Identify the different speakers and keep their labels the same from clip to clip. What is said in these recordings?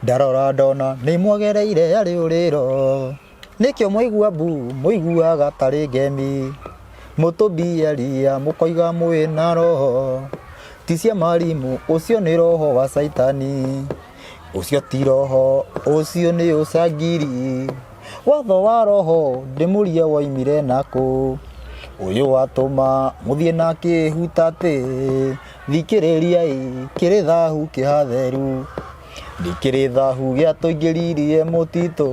Speaker 1: Ndarora ndona nĩ mwagereire arĩ ũrĩro. Nĩkĩo mwaigua mbu mũiguaga tarĩ ngemi. Mũtũmbiaria mũkoiga mwĩ na roho. Ti cia marimũ ũcio nĩ roho wa caitani. Ũcio ti roho ũcio nĩ ũcangiri. Watho wa roho ndĩmũrie woimire nakũ. Ũyũ watũma mũthiĩ na kĩhutatĩ. Thikĩrĩriai kĩrĩ thahu kĩhatheru. Nĩ kĩrĩ thahu gĩatũingĩririe mũtitũ.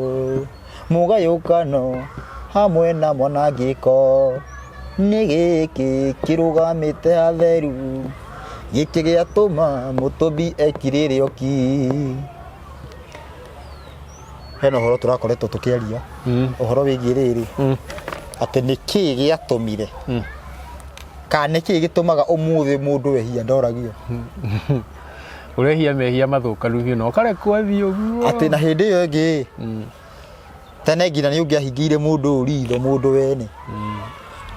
Speaker 1: Mũgayũkano hamwe na mwanangĩko. Nĩ gĩkĩ kĩrũgamĩte hatheru. Gĩkĩ gĩatũma mũtũmbi ekirĩre oki. Hena ũhoro tũrakoretwo tũkĩaria ũhoro wĩgiĩ rĩrĩ atĩ nĩ kĩĩ gĩatũmire kana nĩ kĩĩ gĩtũmaga ũmũthĩ mũndũ ehia ndoragio?
Speaker 2: Ũrehia mehia mathũkanu biũ na ũkarekwo athiĩ ũguo.
Speaker 1: Atĩ na hĩndĩ ĩyo ĩngĩ tene nginya nĩ ũngĩahingĩire mũndũ ũyũ ritho mũndũ wene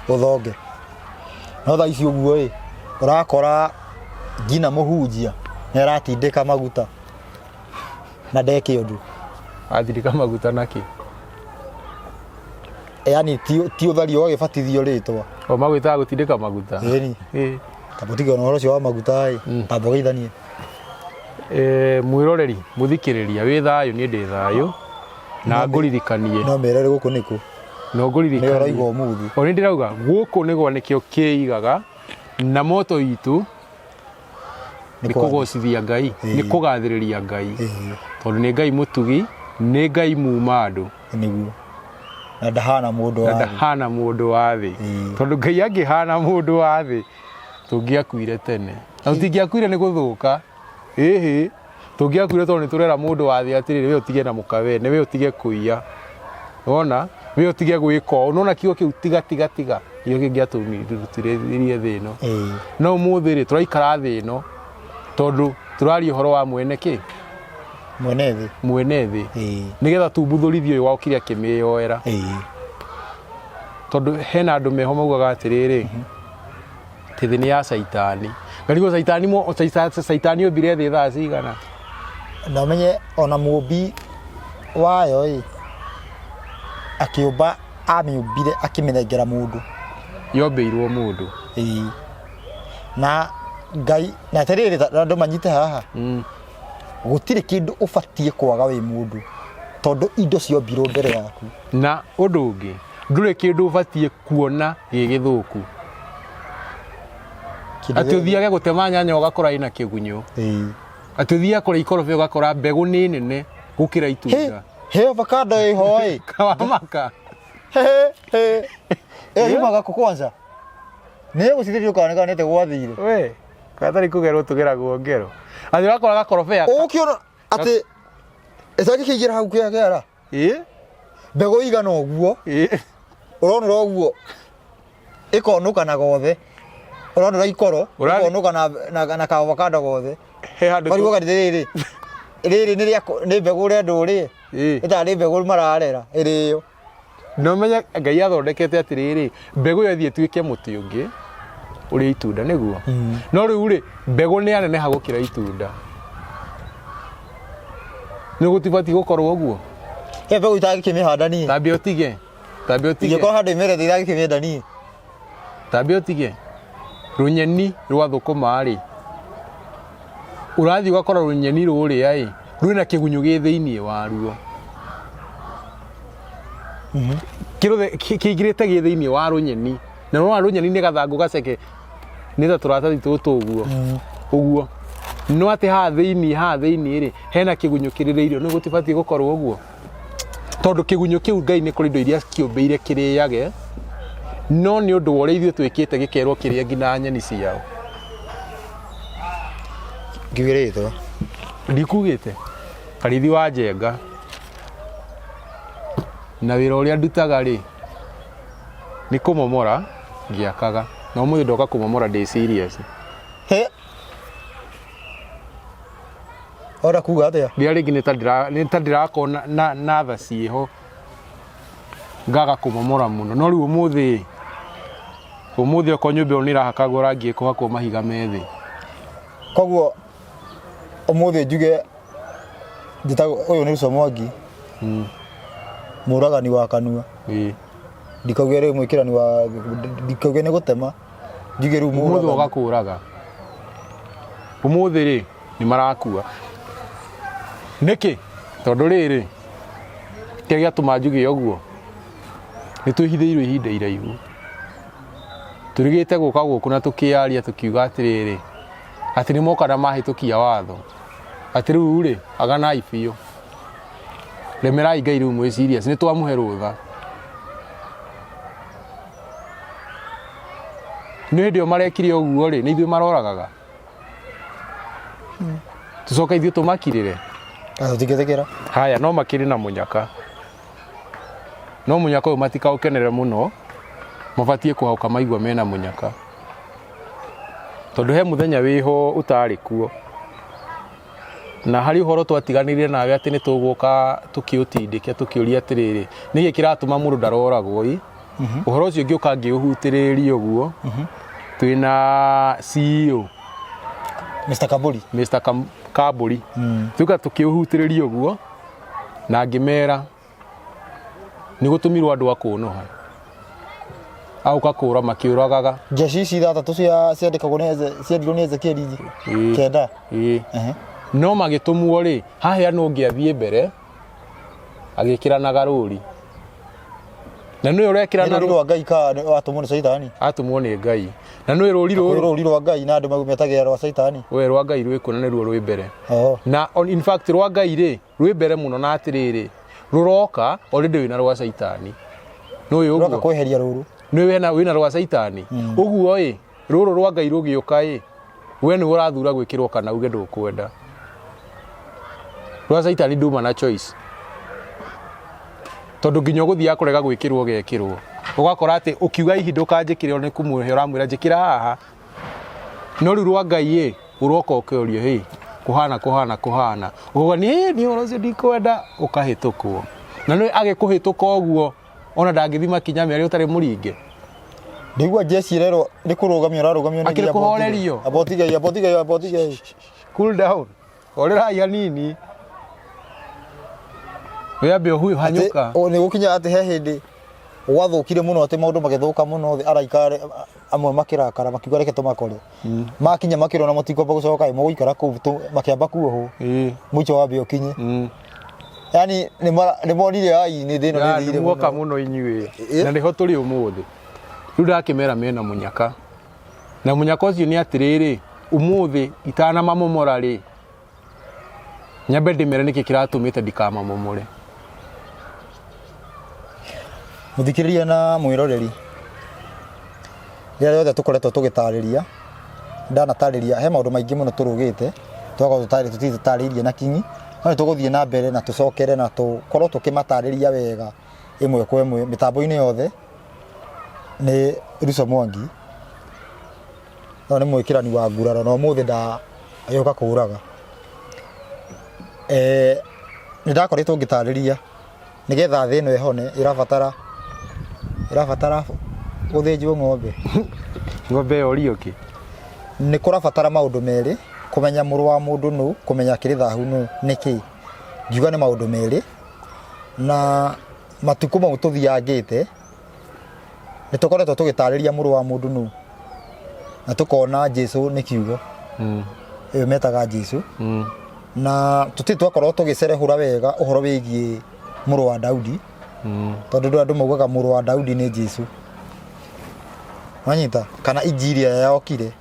Speaker 1: ũthonge, no thaa ici ũguo ĩ ũrakora nginya mũhunjia nĩ aratindĩka maguta na ndeke ũndũ.
Speaker 2: Atindĩka maguta nakĩ?
Speaker 1: Yani ti ũthario ũgagĩbatithio rĩtwa.
Speaker 2: O magwĩtaga gũtindĩka maguta.
Speaker 1: Ĩni.
Speaker 2: Ĩ.
Speaker 1: Tamba ũtige ona ũhoro ũcio wa maguta ĩ, tamba ũgeithanie.
Speaker 2: Mwĩroreri mũthikĩrĩria wĩ thayũ, niĩ ndĩ thayũ na ngũririkanie.
Speaker 1: No merere gũkũ nĩkũ?
Speaker 2: No ngũririkanie.
Speaker 1: Nĩ ũrauga ũmũthĩ.
Speaker 2: O nĩ ndĩrauga gũkũ nĩgwa nĩkĩo kĩigaga na moto itũ nĩ kũgocithia Ngai, nĩ kũgathĩrĩria Ngai, tondũ nĩ Ngai mũtugi, nĩ Ngai muma andũ.
Speaker 1: Nĩguo. Na ndahana mũndũ wa
Speaker 2: thĩ. Na ndahana mũndũ wa thĩ. Tondũ Ngai angĩhana mũndũ wa thĩ, tũngĩakuire tene. Na tũtingĩakuire nĩ gũthũka. Ĩhĩ. Tũngĩakuire tondũ nĩ tũrera mũndũ wa thĩ atĩrĩrĩ, we ũtige na mũka wene, we ũtige kũiya. Wona? We ũtige gwĩka ũũ. Nĩwona kiugo kĩu tiga tiga tiga, nĩkĩo kĩngĩatũrutithirie thĩ ĩno. No ũmũthĩ rĩ, tũraikara thĩ ĩno tondũ tũraria ũhoro wa mwene kĩ?
Speaker 1: Mwene thĩ.
Speaker 2: Mwene thĩ. Nĩgetha tumbuthũrithie ũyũ wokire akĩmĩyoera. Tondũ hena andũ meho maugaga atĩrĩrĩ, atĩ thĩ nĩ ya caitani. Ngarigwo caitani caitani ombire thĩ thaa cigana?
Speaker 1: Na ũmenye ona mũmbi wayo ĩ, akĩũmba amĩũmbire akĩmĩnengera mũndũ.
Speaker 2: Yombĩirwo mũndũ.
Speaker 1: Ĩĩ. Na Ngai, na atĩrĩrĩ ta andũ manyite haha, gũtirĩ kĩndũ ũbatiĩ kwaga wĩ mũndũ, tondũ indo ciombirwo mbere yaku.
Speaker 2: Na ũndũ ũngĩ, ndũrĩ kĩndũ ũbatiĩ kuona gĩ gĩthũku. Atĩ ũthiage gũtema nyanya ũgakora ĩna kĩgunyũ. Atĩ ũthiage kũrĩa ikorobia ũgakora mbegũ nĩ nene gũkĩra itunda.
Speaker 1: He avocado ĩho ĩ.
Speaker 2: Kawamaka.
Speaker 1: Ĩyo yumaga kũ kwanza? Nĩ gũcithĩrio kana kana nĩte gwathire.
Speaker 2: We, gatarĩ kũgerwo tũgeragwo ngero. Atĩ ũrakora gakorobia.
Speaker 1: Ũkĩona atĩ ĩtangĩ kĩingĩra hau kĩa kĩara.
Speaker 2: Ĩ?
Speaker 1: Mbegũ igana ũguo.
Speaker 2: Ĩ?
Speaker 1: Ũronora ũguo ĩkonũka na gothe. Ũronora ikoro ĩkonũka na ka avocado gothe.
Speaker 2: He handũ
Speaker 1: Marigwo rĩrĩ rĩrĩ nĩ rĩa nĩ mbegũ ũrenda ũrĩe. Ĩtarĩ mbegũ mararera ĩrĩo.
Speaker 2: Na ũmenye Ngai athondekete atĩrĩrĩ, mbegũ ĩyo ĩthiĩ ĩtuĩke mũtĩ ũngĩ ũrĩ itunda nĩguo. No rĩu rĩ, mbegũ nĩ yaneneha gũkĩra itunda. Nĩ gũtibatiĩ gũkorwo ũguo.
Speaker 1: He mbegũ itangĩkĩmĩhanda niĩ.
Speaker 2: Tambia ũtige. Tambia ũtige.
Speaker 1: Ingĩkorwo handũ ĩmerete itangĩkĩmĩenda niĩ.
Speaker 2: Tambia ũtige. Rũnyeni rwa thũkũma rĩ, ũrathiĩ ũgakora rũnyeni rũrĩa ĩ, rwĩna kĩgunyũ gĩ thĩinĩ waruo. Kĩingĩrĩte gĩ thĩinĩ wa rũnyeni. Na nĩwona rũnyeni nĩ gathangũ gaceke nĩ ta tũratathi tũtũ ũguo. Ũguo. No atĩ haha thĩinĩ, haha thĩinĩ rĩ, hena kĩgunyũ kĩrĩrĩirio. Nĩ gũtibatiĩ gũkorwo ũguo? Tondũ kĩgunyũ kĩu Ngai nĩ kũrĩ indo iria kĩũmbĩire kĩrĩage, no nĩ ũndũ wa ũrĩa ithuĩ twĩkĩte gĩkerwo kĩrĩe nginya nyeni ciao.
Speaker 1: Ngiuge rĩtwa.
Speaker 2: Ndikugĩte. Karithi wa Njenga. Na wĩra ũrĩa ndutaga rĩ, nĩ kũmomora ngĩakaga. Na ũmũthĩ ndoka kũmomora ndĩ serious.
Speaker 1: He. Ora kuga atĩa?
Speaker 2: Rĩrĩa rĩngĩ nĩ ta ndĩrakorwo na tha ciĩho ngaga kũmomora mũno. No rĩu ũmũthĩ ũmũthĩ okorwo nyũmba ĩyo nĩ ĩrahakagwo rangi ĩkũhakwo mahiga me thĩ.
Speaker 1: Koguo ũmũthĩ njuge Njĩtagwo ũyũ nĩ Ruco Mwangi, mũragani wa kanua. Ndikauge rĩu mwĩkĩrani wa, ndikauge nĩ gũtema, njuge rĩu
Speaker 2: Ũmũthĩ
Speaker 1: mũragani.
Speaker 2: ũgakũraga. Ũmũthĩ rĩ nĩ marakua. Nĩkĩ? Tondũ rĩrĩ, kĩrĩa gĩatũma njuge ũguo, nĩ twĩhithĩirwo ihinda iraihu. Tũrĩgĩte gũka gũkũ na tũkĩaria tũkiuga atĩrĩrĩ, atĩ nĩ moka na mahĩtũkia watho. Atĩ rĩu rĩ, aganai biũ. Remerai Ngai rĩu mwĩ serious, nĩ twamũhe rũtha. Nĩ hĩndĩ ĩyo marekire ũguo rĩ, nĩ ithuĩ maroragaga. Tũcoke ithuĩ tũmakirĩre.
Speaker 1: Ah, tũtingĩtĩkĩra.
Speaker 2: Haya, no makĩrĩ na mũnyaka. No mũnyaka ũyũ matikaũkenere mũno, mabatiĩ kũhauka maigua mena mũnyaka. Tondũ he mũthenya wĩho ũtarĩ kuo. Na harĩ ũhoro twatiganĩire nawe atĩ nĩ tũgũka tũkĩũtindĩke tũkĩũria atĩrĩrĩ, nĩkĩ kĩratũma mũndũ ndaroragwo ĩ? Ũhoro ũcio ngĩũka ngĩũhutĩrĩria ũguo, twĩna CEO
Speaker 1: Mr. Kaburi.
Speaker 2: Mr. Kambũri. Tuka tũkĩũhutĩrĩria ũguo na ngĩmera nĩ gũtũmirwo andũ a kũnũha agũka kũra makĩũragaga.
Speaker 1: Jeshi ici ithathatũ cia ciandĩkagwo nĩ ciendirwo nĩ Ezekieli 9.
Speaker 2: Ĩĩ. No magĩtũmwo rĩ, haheanwo ũngĩ athiĩ mbere agĩkĩranaga rũri. Na nĩwe ũrekĩrana
Speaker 1: Nĩ rũri rwa Ngai ka watũmwo nĩ Caitani?
Speaker 2: Atũmwo nĩ Ngai. Na nĩwe rũri
Speaker 1: rũrũ rũri rwa Ngai na andũ metagĩra rwa Caitani.
Speaker 2: We rwa Ngai rwĩkuo na nĩruo rwĩ mbere. Na in fact rwa Ngai rĩ rwĩ mbere mũno na atĩrĩrĩ rũroka already wĩna rwa Caitani. Nĩũĩ ũguo?
Speaker 1: Rũroka kweheria rũrũ.
Speaker 2: Nĩũĩ wĩna rwa Caitani. Ũguo ĩ rũrũ rwa Ngai rũgĩũka ĩ we nĩwe ũrathura gwĩkĩrwo kana uge ndũkwenda. Rwa Caitani nduma na choice. Tondũ nginya ũgũthiaga kũrega gwĩkĩrwo ũgekĩrwo. Ũgakora atĩ ũkiuga hihi ndũkanjĩkĩre nĩ kũmũhe ũramwĩra njĩkĩra haha. No rĩu rwa Ngai ĩ ũroka ũkĩũrio hĩ kũhana kũhana kũhana. Ũkauga niĩ niĩ ũhoro ũcio ndikwenda ũkahĩtũkwo. Na nĩ agĩkũhĩtũka ũguo ona ndangĩthi makinya merĩ ũtarĩ mũringe.
Speaker 1: Ndaigua jeshi ĩrerwo nĩ kũrũgamio ũrarũgamio nĩ
Speaker 2: Akĩrĩ kũhorerio.
Speaker 1: Abotigei, abotigei, abotigei.
Speaker 2: Cool down. Horerai hanini. Wĩambe ũhuyu hanyũka.
Speaker 1: Nĩ gũkinya atĩ he hĩndĩ gwathũkire mũno atĩ maũndũ magĩthũka mũno thĩ araika amwe makĩrakara makiuga reke tũmakore. Makinya makĩrona mũtikwamba gũcoka ĩ mũgũikara kũu makĩamba kuohwo. Mũico wambe ũkinye. Yani nĩ monire ai nĩ thĩna nĩ thire
Speaker 2: muoka mũno inyuĩ. Na nĩho tũrĩ ũmũthĩ. Rĩu ndakĩmera mena mũnyaka. Na mũnyaka ũcio nĩ atĩrĩrĩ, ũmũthĩ itanamamomora rĩ, nyambe ndĩmere nĩkĩ kĩratũmĩte ndikamamomore.
Speaker 1: Mũthikĩrĩria na mwĩroreri, rĩrĩa rĩothe tũkoretwo tũgĩtarĩria, ndanatarĩria, he maũndũ maingĩ mũno tũrũgĩte, tũgakorwo tũtirĩ tũtarĩirie na kinyi, no nĩ tũgũthiĩ na mbere na tũcokere na tũkorwo tũkĩmatarĩria wega ĩmwe kwa ĩmwe mĩtambo-inĩ yothe. Nĩ Ruco Mwangi, no nĩ mwĩkĩrani wa nguraro na ũmũthĩ ndagĩũka kũraga. Nĩ ndakoretwo ngĩtarĩria nĩgetha thĩ ĩno ĩhone ĩrabatara ĩrabatara gũthĩnjwo ng'ombe.
Speaker 2: Ng'ombe yorio kĩ?
Speaker 1: Nĩ kũrabatara maũndũ merĩ, kũmenya mũrũ wa mũndũ nũ, kũmenya kĩrĩ thahu nũ nĩkĩ. Ngiuga nĩ maũndũ merĩ na matukũ mau tũthiangĩte nĩ tũkoretwo tũgĩtarĩria mũrũ wa mũndũ nũ na tũkona Jesu nĩ kiugo ĩyo metaga Jesu na tũtirĩ twakorwo tũgĩcerehũra wega ũhoro wĩgiĩ mũrũ wa Daudi tondũ andũ maugaga mũrũ wa Daudi nĩ Jesu wanyita kana injiri ĩrĩa yokire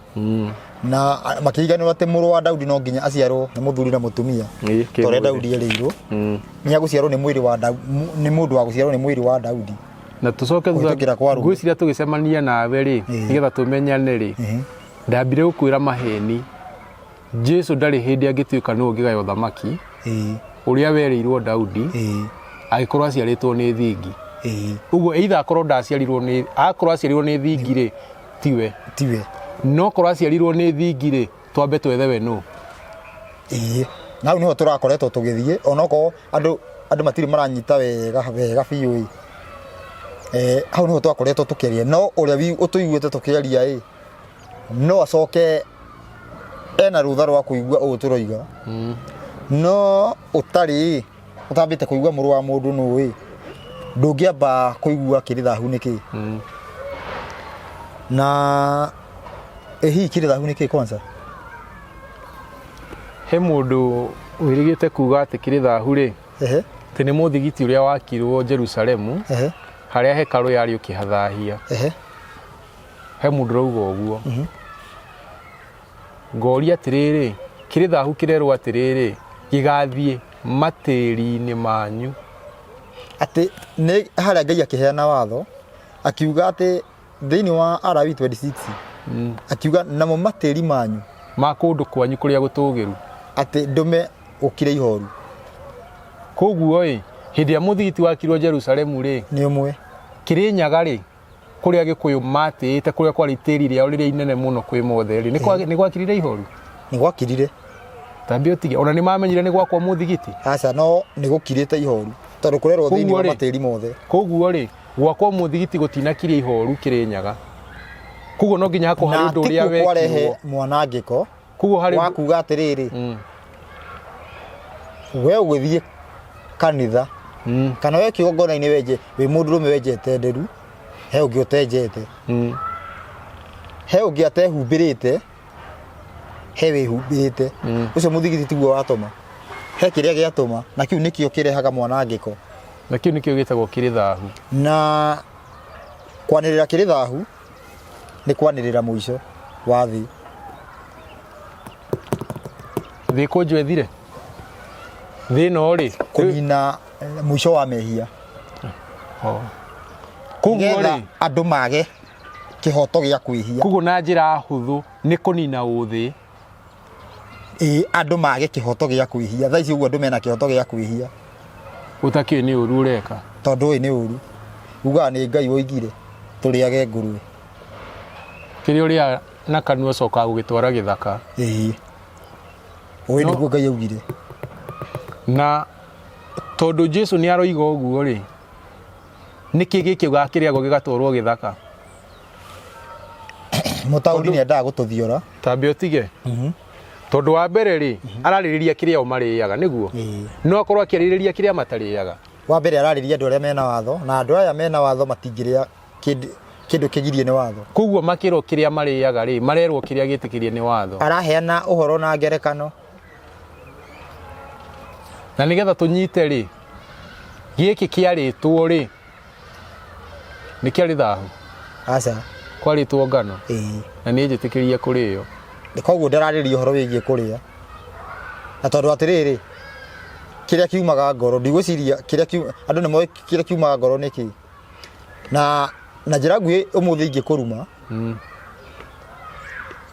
Speaker 1: na makĩriganĩrwo atĩ mũrũ wa Daudi no nginya aciarwo nĩ mũthuri na mũtumia
Speaker 2: Ĩĩ,
Speaker 1: ta ũrĩa
Speaker 2: kĩmwĩrĩ.
Speaker 1: Daudi erĩirwo nĩ agũciarwo nĩ mwĩrĩ wa nĩ mũndũ wa gũciarwo nĩ mwĩrĩ wa Daudi
Speaker 2: na tũcoke
Speaker 1: Kũhĩtũkĩra kwa arũme.
Speaker 2: ngwĩciria tũgĩcemania nawe rĩ nĩgetha tũmenyane rĩ ndambire gũkwĩra maheni Jesu ndarĩ hĩndĩ angĩtuĩka nĩwe ũngĩgaya ũthamaki ũrĩa werĩirwo Daudi agĩkorwo aciarĩtwo nĩ thingi ũguo either akorwo ndaciarirwo nĩ akorwo aciarirwo nĩ thingi rĩ tiwe
Speaker 1: tiwe
Speaker 2: no korwo aciarirwo nĩ thingi rĩ twambe twethe we nũ
Speaker 1: ĩĩ na hau nĩho tũrakoretwo tũgĩthiĩ onokorwo andũ andũ matirĩ maranyita wega wega biũ ĩ eh, hau nĩho twakoretwo tũkĩaria no ũrĩa ũtũiguĩte tũkĩaria ĩ no acoke ena rũtha rwa kũigua ũũ tũroiga. No ũtarĩ ũtambĩte kũigua mũrũ wa mũndũ nũĩ, ndũngĩamba kũigua kĩrĩ thahu nĩ kĩ. Na ĩ hihi kĩrĩ thahu nĩ kĩ kwanza?
Speaker 2: He mũndũ wĩrĩgĩte kuga atĩ kĩrĩ thahu rĩ, atĩ nĩ mũthigiti ũrĩa wakirwo Jerusalemu, harĩa hekarũ yarĩ ũkĩhathahia. He mũndũ ũrauga ũguo. Ngoria atĩrĩrĩ, kĩrĩ thahu kĩrerwo atĩrĩrĩ, gĩgathiĩ matĩri-inĩ manyu.
Speaker 1: Atĩ nĩ harĩa Ngai akĩheana watho akiuga atĩ thĩinĩ wa Alawii 26 akiuga namo matĩri manyu
Speaker 2: ma kũndũ kwanyu kũrĩa gũtũũgĩru.
Speaker 1: Atĩ ndũme gũkire ihoru.
Speaker 2: Koguo ĩ, hĩndĩ ĩrĩa mũthigiti wakirwo Jerusalemu rĩ,
Speaker 1: nĩ ũmwe.
Speaker 2: Kĩrĩnyaga rĩ, kũrĩa Gĩkũyũ matĩĩte, kũrĩa kwarĩ itĩri rĩao rĩrĩa inene mũno kwĩ mothe rĩ, nĩ gwakirire ihoru?
Speaker 1: Nĩ gwakirire.
Speaker 2: Tambia ũtige, ona nĩ mamenyire nĩ gwakwo mũthigiti?
Speaker 1: Aca, no nĩ gũkirĩte ihoru tondũ kũrerwo thĩinĩ wa matĩri mothe.
Speaker 2: Koguo rĩ, gwakwo mũthigiti gũtinakiria ihoru Kĩrĩnyaga. Koguo no nginya hakorwo harĩ ũndũ ũrĩa
Speaker 1: wekirwo. Kwarehe mwanangĩko.
Speaker 2: Koguo harĩ
Speaker 1: wa kuga atĩrĩrĩ, we ũgĩthiĩ kanitha kana we kĩgongona-inĩ wenje wĩ mũndũrũme wenjete nderu, he ũngĩ ũtenjete, he ũngĩ atehumbĩrĩte, he wĩhumbĩrĩte. Ũcio mũthigiti tiguo watũma, he kĩrĩa gĩatũma, na kĩu nĩkĩo kĩrehaga mwanangĩko.
Speaker 2: Na kĩu nĩkĩo gĩtagwo kĩrĩ thahu.
Speaker 1: Na kwanĩrĩra kĩrĩ thahu nĩ kwanĩrĩra mũico wa thĩ.
Speaker 2: Thĩ kũnjwo ĩthire? Thĩ ĩno rĩ,
Speaker 1: kũnina mũico wa mehia.
Speaker 2: Koguo
Speaker 1: nĩgetha
Speaker 2: rĩ,
Speaker 1: andũ mage kĩhoto gĩa kwĩhia.
Speaker 2: Koguo na njĩra hũthũ nĩ kũnina ũthĩ.
Speaker 1: Ĩĩ, andũ mage kĩhoto gĩa kwĩhia. Thaa ici ũguo andũ mena kĩhoto gĩa kwĩhia.
Speaker 2: Ũtakĩũĩ nĩ ũru ũreka.
Speaker 1: Tondũ ũĩ nĩ ũru. Ugaga nĩ Ngai woigire tũrĩage ngũrwe.
Speaker 2: Kĩrĩa ũrĩaga na kanua ũcokaga gũgĩtwara gĩthaka.
Speaker 1: Ĩĩ. Ũĩ nĩguo Ngai augire.
Speaker 2: Na tondũ Jesu nĩ aroiga ũguo rĩ, nĩkĩ gĩkĩ gakĩrĩagwo gĩgatwarwo gĩthaka?
Speaker 1: Mũtaũri nĩ endaga gũtũthiora.
Speaker 2: Tambe ũtige. Tondũ wa mbere rĩ, ararĩrĩria kĩrĩa o marĩaga, nĩguo? No akorwo akĩarĩrĩria kĩrĩa matarĩaga.
Speaker 1: Wa mbere ararĩria andũ arĩa mena watho, na andũ aya mena watho matingĩrĩa kĩndũ kĩgirie nĩ watho.
Speaker 2: Koguo makĩrwo kĩrĩa marĩaga rĩ, marerwo kĩrĩa gĩtĩkĩrie nĩ watho.
Speaker 1: Araheana ũhoro na ngerekano.
Speaker 2: Na nĩgetha tũnyite rĩ, gĩkĩ kĩarĩtwo rĩ, nĩ kĩarĩ thahu?
Speaker 1: Aca.
Speaker 2: Kwarĩtwo ngano?
Speaker 1: Ĩĩ.
Speaker 2: Na nĩ njĩtĩkĩrie kũrĩo.
Speaker 1: Koguo ndararĩria ũhoro wĩgiĩ kũrĩa. Na tondũ atĩrĩrĩ, kĩrĩa kiumaga ngoro, ndigwĩciria kĩrĩa kiu, andũ nĩ moĩ kĩrĩa kiumaga ngoro nĩ kĩĩ. Na na njĩra nguhĩ ũmũthĩ ingĩkũruma,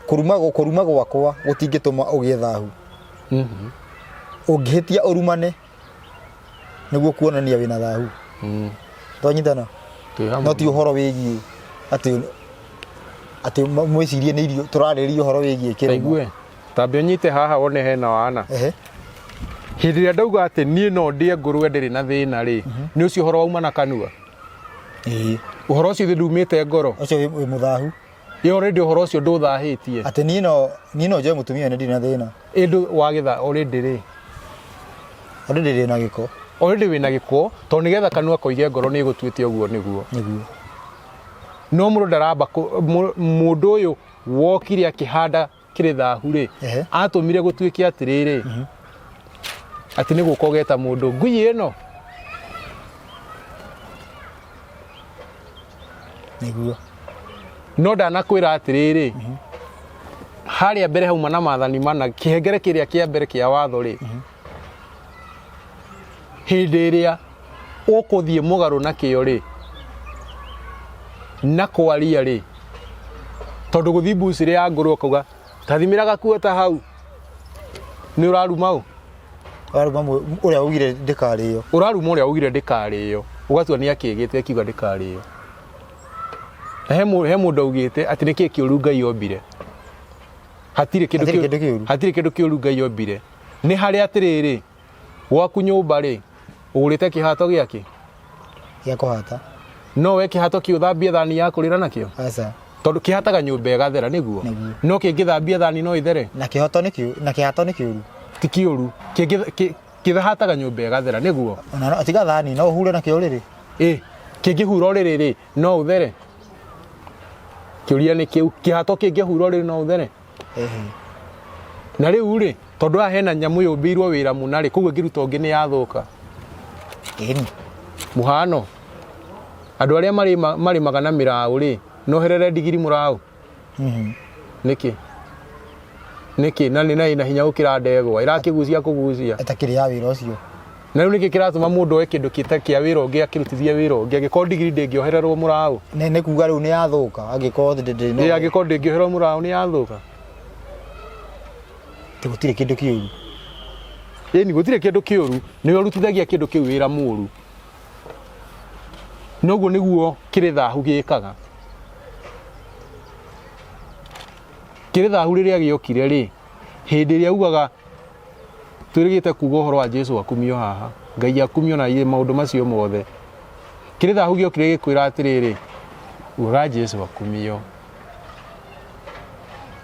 Speaker 1: kũruma gwakwa gũtingĩtũma ũgĩe thahu. Ũngĩhĩtia ũrumane, nĩguo kuonania wĩna thahu. Twanyitana? No ti ũhoro wĩgiĩ atĩ atĩ mwĩcirie nĩ irio tũrarĩrĩria ũhoro wĩgiĩ kĩruma.
Speaker 2: Taigue, tambe ũnyite haha wone hena wana. Hĩndĩ ĩrĩa ndauga atĩ niĩ no ndĩe ngũrwe ndĩrĩ na thĩna rĩ, nĩ ũcio ũhoro wauma na kanua?
Speaker 1: Ĩĩ.
Speaker 2: Ũhoro ũcio ithe ndumĩte ngoro?
Speaker 1: Ũcio wĩ mũthahu.
Speaker 2: Ĩ already ũhoro ũcio ndũthahĩtie.
Speaker 1: Atĩ niĩ no njoe mũtumia na ndirĩ na thĩna.
Speaker 2: Ĩ ndũ wagĩtha already rĩ?
Speaker 1: Already ndĩ na gĩko.
Speaker 2: Already wĩna gĩko, tondũ nĩgetha kanua koige ngoro nĩ ĩgũtuĩte ũguo nĩguo.
Speaker 1: Nĩguo.
Speaker 2: No mũndũ ndaramba mũndũ ũyũ wokire akĩhanda kĩrĩ thahu rĩ, atũmire gũtuĩke atĩrĩrĩ, atĩ nĩ gũka ũgeta mũndũ ngui ĩno.
Speaker 1: Nĩguo.
Speaker 2: No ndanakwĩra atĩrĩrĩ, harĩa mbere hauma na maathani mana, kĩhengere kĩrĩa kĩa mbere kĩa watho rĩ, hĩndĩ ĩrĩa ũkũthiĩ mũgarũ nakĩo rĩ, na kwaria rĩ, tondũ gũthiĩ mbucĩrĩ ya ngũrwe ũkauga tathimĩra gakuo ta hau, nĩ ũraruma ũ?
Speaker 1: Ũraruma ũrĩa augire ndĩkarĩo.
Speaker 2: Ũraruma ũrĩa augire ndĩkarĩo, ũgatua nĩ akĩgĩte akiuga ndĩkarĩo. Na he mũndũ augĩte atĩ nĩkĩ kĩũru Ngai ombire. Hatirĩ kĩndũ
Speaker 1: Hatirĩ kĩndũ kĩũru.
Speaker 2: Hatirĩ kĩndũ kĩũru Ngai ombire. Nĩ harĩa atĩrĩrĩ, gwaku nyũmba rĩ, ũgũrĩte kĩhato gĩakĩ?
Speaker 1: Gĩa kũhata.
Speaker 2: No we kĩhato kĩu ũthambie thani ya kũrĩra nakĩo?
Speaker 1: Aca.
Speaker 2: Tondũ kĩhataga nyũmba ĩgathera nĩguo?
Speaker 1: Nĩguo.
Speaker 2: No kĩngĩthambia thani no ĩthere?
Speaker 1: Na kĩhoto nĩ kĩũru, na kĩhato nĩ kĩũru.
Speaker 2: Ti kĩũru. Kĩthahataga nyũmba ĩgathera nĩguo.
Speaker 1: Ona tiga thani no ũhure nakĩo ũrĩrĩ.
Speaker 2: Ĩ kĩngĩhura ũrĩrĩ rĩ no ũthere? Kĩũria nĩ kĩu. Kĩhato kĩngĩhura ũrĩrĩ no ũthere? Na rĩu rĩ, tondũ haha hena nyamũ yũmbĩirwo wĩra mũna rĩ, koguo ĩngĩruta ũngĩ nĩ yathũka.
Speaker 1: Ĩni.
Speaker 2: Mũhano, andũ arĩa marĩmaga na mĩraũ rĩ, noherere ndigiri mũraũ? Nĩkĩ? Nĩkĩ? Na nĩ na ĩna hinya gũkĩra ndegwa, ĩrakĩgucia kũgucia.
Speaker 1: Ĩtakĩrĩ ya wĩra ũcio.
Speaker 2: Na rĩu nĩkĩ kĩratũma mũndũ oe kĩndũ kĩta kĩa wĩra ũngĩ akĩrutithie wĩra ũngĩ angĩkorwo ndigiri ndĩngĩohererwo mũraũ?
Speaker 1: Nĩ kuga rĩu nĩ yathũka angĩkorwo ndĩrĩ
Speaker 2: Ĩ angĩkorwo ndĩngĩohererwo mũraũ nĩ yathũka.
Speaker 1: Atĩ gũtirĩ kĩndũ kĩũru.
Speaker 2: Ĩni gũtirĩ kĩndũ kĩũru, nĩwe ũrutithagia kĩndũ kĩu wĩra mũru. Noguo nĩguo kĩrĩ thahu gĩkaga. Kĩrĩ thahu rĩrĩa gĩokire rĩ, hĩndĩ ĩrĩa ugaga twĩrĩgĩte kuga ũhoro wa Jesu akumio haha, Ngai akumio na maũndũ macio mothe. Kĩrĩ thahu gĩokire gĩkwĩra atĩrĩrĩ, ugaga Jesu akumio.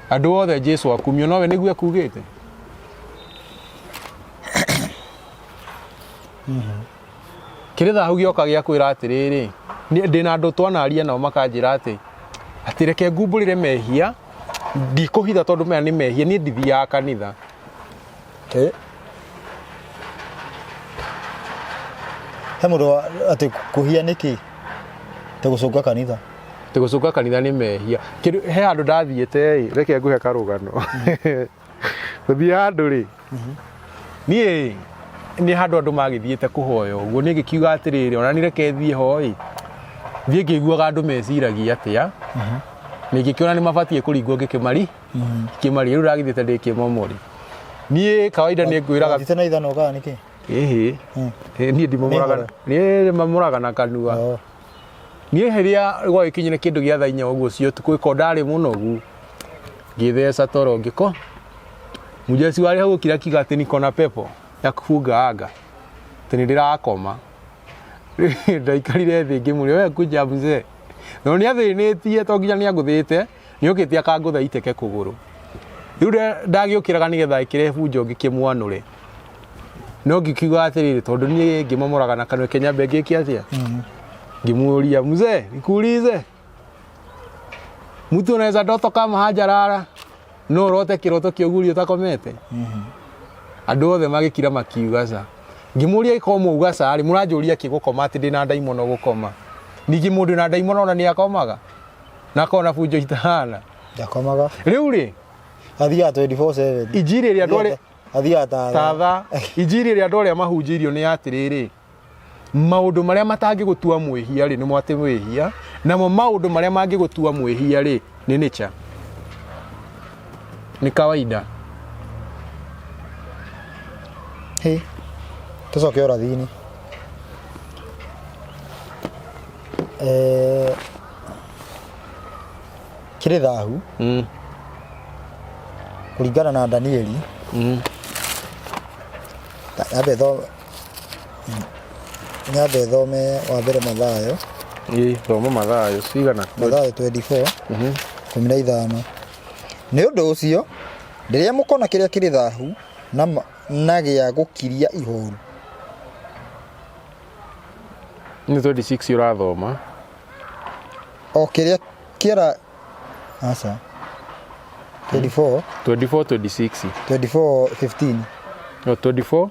Speaker 2: Andũ othe Jesu akumio, nowe nĩguo ekugĩte. Kĩrĩ thahu gĩoka gĩa kwĩra atĩrĩrĩ, ndĩna andũ twanaria nao makanjĩra atĩ atĩ reke ngumbũrĩre mehia, ndikũhitha tondũ maya nĩ mehia, niĩ ndithiaga kanitha.
Speaker 1: He mũndũ atĩ kũhia nĩkĩ? Te gũcũnga kanitha.
Speaker 2: Atĩ gũcũnga kanitha nĩ mehia. Kĩndũ he handũ ndathiĩte ĩ, reke ngũhe karũgano. Gũthiĩ handũ rĩ, niĩ nĩ handũ andũ magĩthiĩte kũhoya ũguo, niĩ ngĩkiuga atĩrĩrĩ, ona niĩ reke thiĩ ho ĩ, thiĩ ngĩiguaga andũ meciragia atĩa, nĩ ngĩkĩona nĩ mabatiĩ kũringwo ngĩkĩmari, ngĩkĩmaria, rĩu ndagĩthiĩte ndĩ kĩmomori. Niĩ kawaida nĩ ngwĩraga
Speaker 1: Wathiĩte na ithanwa kana nĩkĩ?
Speaker 2: ĩhĩ, niĩ ndimomoraga, niĩ mamomoraga na kanua.
Speaker 1: Oh.
Speaker 2: Niĩ rĩrĩa gwagĩkinyire kĩndũ gĩa thaa inya ũguo cia ũtukũ ĩko ndarĩ mũnogu ngĩtheca toro ngĩko mũjeci warĩ hau okire akiuga atĩ niko na pepo ya kufunga anga atĩ nĩ ndĩrakoma. Ndaikarire thĩ ngĩmũria we kuja mzee, no nĩ athĩnĩtie to nginya nĩ angũthĩte nĩ okĩte akangũtha iteke kũgũrũ. Rĩu ndagĩũkĩraga nĩgetha ĩkĩre bunjo ngĩkĩmwanũre no ngĩkiuga atĩrĩrĩ tondũ niĩ ngĩmomoraga na kanua reke nyambe ngĩke atĩa ngĩmũria mzee nikuulize mtu anaweza ndoto kama hajalala no ũrote kĩroto kĩogurio ũtakomete andũ othe magĩkira makiuga ca ngĩmũria ĩkorwo mwauga ca rĩ mũranjũria kĩ gũkoma atĩ ndĩna ndaimono gũkoma ningĩ mũndũ na ndaimono ona nĩ akomaga na akona bunjo itahana
Speaker 1: Ndakomaga.
Speaker 2: Rĩu rĩ
Speaker 1: Athiaga 24/7.
Speaker 2: Injiri ĩrĩa andũ arĩa
Speaker 1: Athiaga ta
Speaker 2: ta thaa injiri ĩrĩa andũ arĩa mahunjĩirio nĩ atĩrĩrĩ maũndũ marĩa matangĩgũtua mwĩhia rĩ nĩmo atĩ mwĩhia namo maũndũ marĩa mangĩgũtua mwĩhia rĩ nĩ nature nĩ kawaida.
Speaker 1: Hĩ. Tũcoke ũrathi-inĩ. Eh, kĩrĩ thahu kũringana na Danieli. Nyambe thome nyambe thome wa mbere Mathayo.
Speaker 2: Ĩ, thoma Mathayo cigana?
Speaker 1: Mathayo 24 15. Nĩ ũndũ ũcio rĩrĩa mũkona kĩrĩa kĩrĩ thahu na gĩa gũkiria ihoru.
Speaker 2: Nĩ 26 ũrathoma.
Speaker 1: O kĩrĩa kĩara aca 24.
Speaker 2: 24 26.
Speaker 1: 24 15.
Speaker 2: No, 24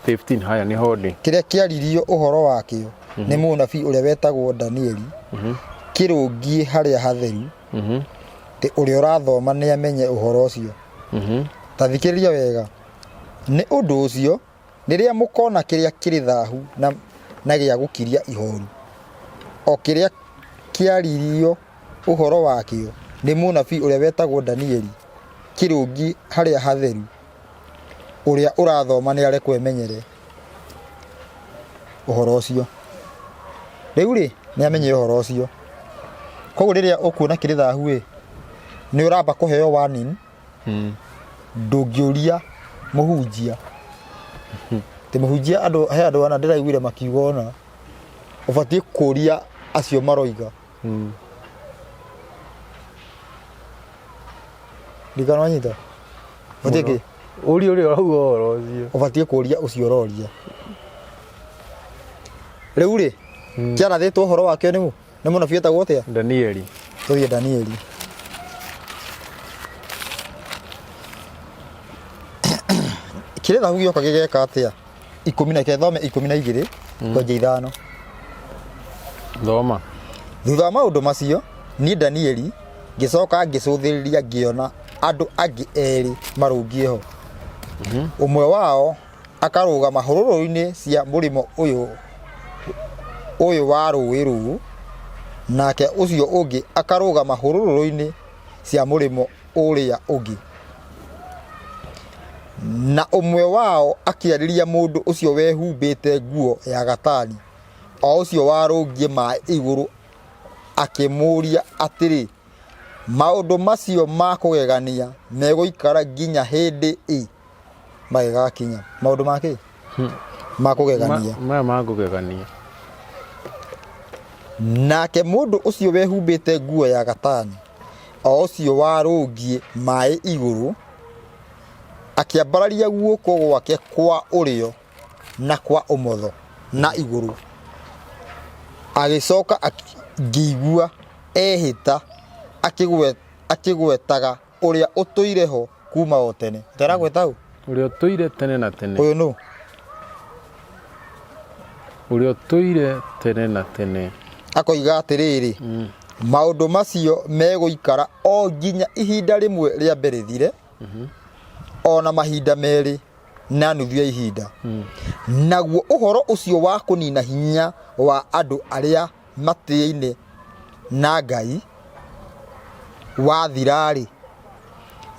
Speaker 2: 15 haya nĩ ho ndĩ.
Speaker 1: Kĩrĩa kĩaririo ũhoro wakĩo nĩ mũnabii ũrĩa wetagwo Danieli kĩrũngiĩ harĩa hatheru, atĩ ũrĩa ũrathoma nĩ amenye ũhoro ũcio. Ta thikĩrĩria wega. Nĩ ũndũ ũcio rĩrĩa mũkona kĩrĩa kĩrĩ thahu na gĩa gũkiria ihoru, o kĩrĩa kĩaririo ũhoro wakĩo nĩ mũnabii ũrĩa wetagwo Danieli kĩrũngiĩ harĩa hatheru, ũrĩa ũrathoma nĩ arekwo emenyere ũhoro ũcio. Rĩu rĩ, nĩ amenye ũhoro ũcio. Koguo rĩrĩa ũkuona kĩrĩ thahu ĩ, nĩ ũramba kũheo warning, ndũngĩũria mũhunjia. Ti mũhunjia andũ, he andũ ana ndĩraiguire makiuga ona, ũbatiĩ kũria acio maroiga. Ndikana wanyita? Ũbatiĩ kĩ?
Speaker 2: Ũria ũrĩa ũrauga ũhoro ũcio.
Speaker 1: Ũbatiĩ kũria ũcio ũroria. Rĩu rĩ, kĩarathĩtwo ũhoro wakĩo nĩ nĩ mũnabii etagwo atĩa?
Speaker 2: Danieli.
Speaker 1: Tũthiĩ Danieli. Kĩrĩ thahu gĩoka gĩgeka atĩa? Ikũmi na kethome 12 kwanjia 5.
Speaker 2: Thoma.
Speaker 1: Thutha wa maũndũ macio, niĩ Danieli ngĩcoka ngĩcũthĩrĩria ngĩona andũ angĩ erĩ marũngiĩ ho. Ũmwe wao akarũgama hũrũrũ-inĩ cia mũrĩmo ũyũ ũyũ wa rũũĩ rũu, nake ũcio ũngĩ akarũgama hũrũrũ-inĩ cia mũrĩmo ũrĩa ũngĩ. Na ũmwe wao akĩarĩria mũndũ ũcio wehumbĩte nguo ya gatani, o ũcio warũngiĩ maĩ igũrũ, akĩmũũria atĩrĩ, Maũndũ macio ma kũgegania megũikara nginya hĩndĩ ĩ? Magĩgakinya. Maũndũ ma kĩ? Ma kũgegania.
Speaker 2: Maya ma kũgegania.
Speaker 1: Nake mũndũ ũcio wehumbĩte nguo ya gatani, o ũcio warũngiĩ maĩ igũrũ, akĩambararia guoko gwake kwa ũrĩo na kwa ũmotho na igũrũ, agĩcoka ngĩigua ehĩta akĩgwetaga ũrĩa ũtũire ho kuma o tene. Ũtaragweta ũ?
Speaker 2: Ũrĩa ũtũire tene na tene.
Speaker 1: Ũyũ nũ?
Speaker 2: Ũrĩa ũtũire tene na tene.
Speaker 1: Akoiga atĩrĩrĩ, maũndũ macio megũikara o nginya ihinda rĩmwe rĩambe rĩthire, o na mahinda merĩ na nuthu ya ihinda. Naguo ũhoro ũcio wa kũnina hinya wa andũ arĩa matĩaine na Ngai wathira-rĩ,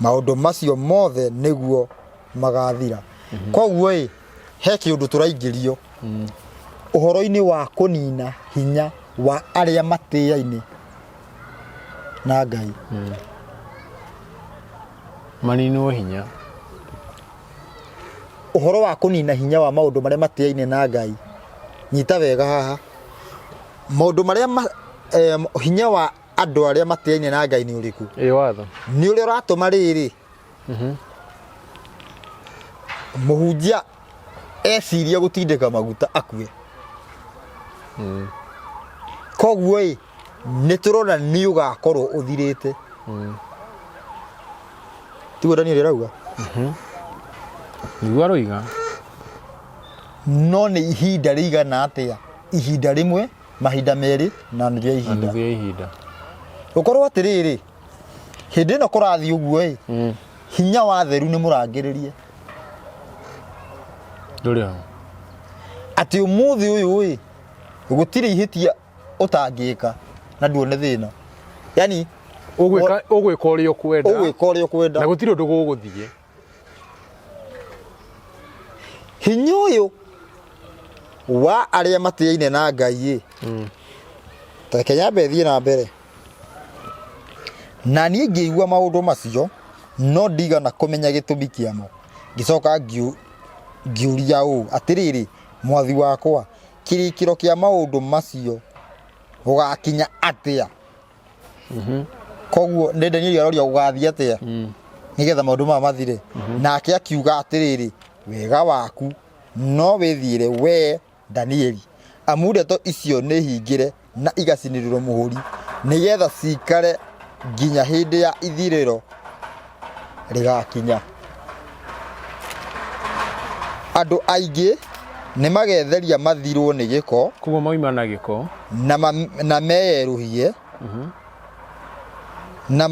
Speaker 1: maũndũ macio mothe nĩguo magathira. Koguo-ĩ, he kĩũndũ tũraingĩrio ũhoro-inĩ wa kũnina hinya wa arĩa matĩaine na Ngai.
Speaker 2: Maninwo hinya.
Speaker 1: Ũhoro wa kũnina hinya wa maũndũ marĩa matĩaine na Ngai. Nyita wega haha. Maũndũ marĩa ma, hinya wa andũ arĩa matĩaine na Ngai nĩ ũrĩkũ?
Speaker 2: Ĩ watho.
Speaker 1: Nĩ ũrĩa ũratũma rĩrĩ mũhunjia eciria gũtindĩka maguta akue. Koguo ĩ nĩ tũrona nĩ ũgakorwo ũthirĩte. Tiguo Daniel arauga?
Speaker 2: Nĩguo aroiga.
Speaker 1: No nĩ ihinda rĩigana atĩa? Ihinda rĩmwe, mahinda merĩ na nuthu ya
Speaker 2: Na
Speaker 1: ihinda.
Speaker 2: nuthu ya ihinda.
Speaker 1: Gũkorwo atĩrĩrĩ, hĩndĩ ĩno kũrathiĩ ũguo ĩ, hinya wa theru nĩ mũrangĩrĩrie.
Speaker 2: Ndũrĩ ho.
Speaker 1: Atĩ ũmũthĩ ũyũ ĩ, gũtirĩ ihĩtia ũtangĩka na nduone thĩna. Yani
Speaker 2: Ũgwĩka ũgwĩka ũrĩa ũkwenda.
Speaker 1: ũgwĩka ũrĩa ũkwenda.
Speaker 2: Na gũtirĩ ũndũ gũgũthiĩ.
Speaker 1: Hinya ũyũ wa arĩa matĩaine na Ngai ĩ, reke nyambe thiĩ na mbere. Na niĩ ngĩigua maũndũ macio, no ndigana kũmenya gĩtũmi kĩamo. Ngĩcoka ngĩũria ũũ, atĩrĩrĩ, mwathi wakwa, kĩrĩkĩro kĩa maũndũ macio gũgakinya atĩa? Koguo nĩ Danieli aroria gũgathiĩ atĩa nĩgetha maũndũ maya mathire. Nake akiuga atĩrĩrĩ, wega waku no wĩthiĩre wee Danieli, amu ndeto icio nĩ hingĩre na igacinĩrĩrwo mũhũri, nĩgetha cikare nginya hĩndĩ ya ithirĩro rĩgakinya. Andũ aingĩ nĩ magetheria mathirwo nĩ gĩko
Speaker 2: Koguo mauma na gĩko.
Speaker 1: na meyerũhie na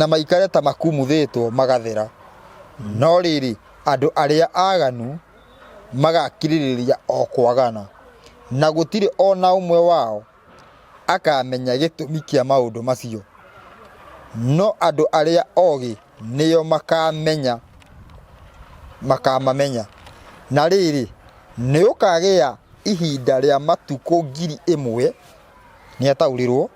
Speaker 1: maikare ta makumuthĩtwo magathera. No rĩrĩ, andũ arĩa aganu magakirĩrĩria o kwagana, na gũtirĩ o na ũmwe wao akamenya gĩtũmi kĩa maũndũ macio. No andũ arĩa ogĩ nĩo makamenya makamamenya. Na rĩrĩ, nĩ ũkagĩa ihinda rĩa matukũ 1000, nĩ ataũrĩrwo,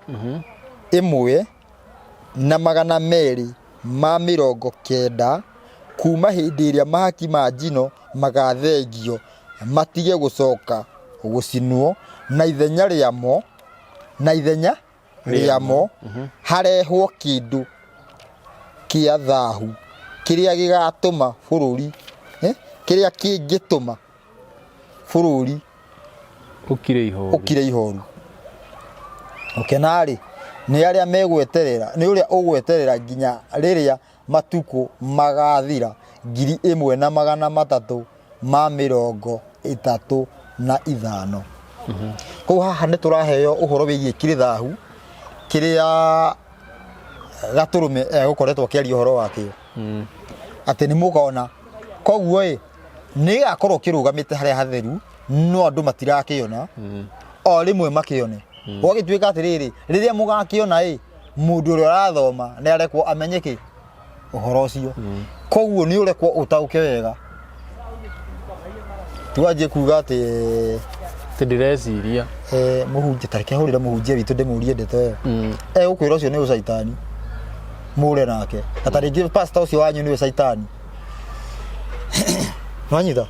Speaker 1: 1290 kuuma hĩndĩ ĩrĩa mahaki ma njino magathengio matige gũcoka gũcinwo, na ithenya rĩamo na ithenya rĩamo harehwo kĩndũ kĩa thahu. Kĩrĩa gĩgatũma bũrũri, kĩrĩa kĩngĩtũma bũrũri
Speaker 2: Ũkire ihoru.
Speaker 1: Ũkire ihoru. Gũkena-rĩ, nĩ arĩa megweterera, nĩ ũrĩa ũgweterera nginya rĩrĩa matukũ magathira 1335. Koguo haha nĩ tũraheo ũhoro wĩgiĩ kĩrĩ thahu kĩrĩa Gatũrũme egũkoretwo akĩaria ũhoro wakĩo, atĩ nĩ mũkona. Koguo ĩ, nĩ gĩgakorwo kĩrũgamĩte harĩa hatheru, no andũ matirakĩona, o rĩmwe makĩone. Gwagĩtuĩka atĩrĩrĩ, rĩrĩa mũgakĩona ĩ, mũndũ ũrĩa ũrathoma nĩ arekwo amenye kĩ ũhoro ũcio. Koguo nĩ ũrekwo ũtaũke wega, tiwanjie kuga atĩ
Speaker 2: Atĩ ndĩreciria.
Speaker 1: Mũhunjia, tareke hũrĩre mũhunjia witũ ndĩmũrie ndeto ĩyo. Egũkwĩra ũcio nĩ ũcaitani, mũre nake, na ta rĩngĩ pastor ũcio wanyu nĩwe caitani. Nwanyita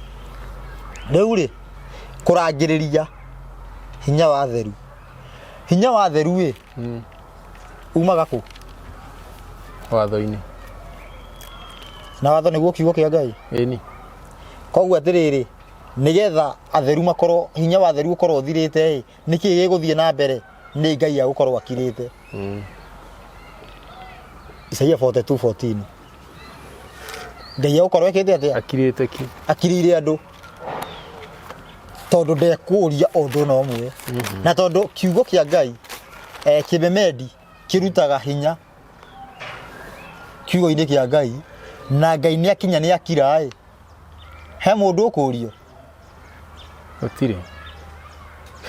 Speaker 1: rĩu rĩ, kũrangĩrĩria hinya wa theru, hinya wa theru ĩ umaga kũ?
Speaker 2: Watho-inĩ.
Speaker 1: Na watho nĩguo kiugo kĩa Ngai.
Speaker 2: Ĩni.
Speaker 1: Koguo atĩrĩrĩ, nĩgetha atheru makorwo, hinya wa theru ũkorwo ũthirĩte ĩ, nĩkĩ gĩgũthiĩ na mbere? Nĩ Ngai agũkorwo akirĩte. Isaia 42:14, Ngai agũkorwo ekĩte atĩa?
Speaker 2: Akirĩte ki.
Speaker 1: Akirĩire andũ, tondũ ndekũria ũndũ na ũmwe, na tondũ kiugo kĩa Ngai, kĩmemendi kĩrutaga hinya kiugo-inĩ kĩa Ngai, na Ngai nĩ akinya nĩ akira ĩ, he mũndũ ũkũrio?
Speaker 2: Gũtirĩ.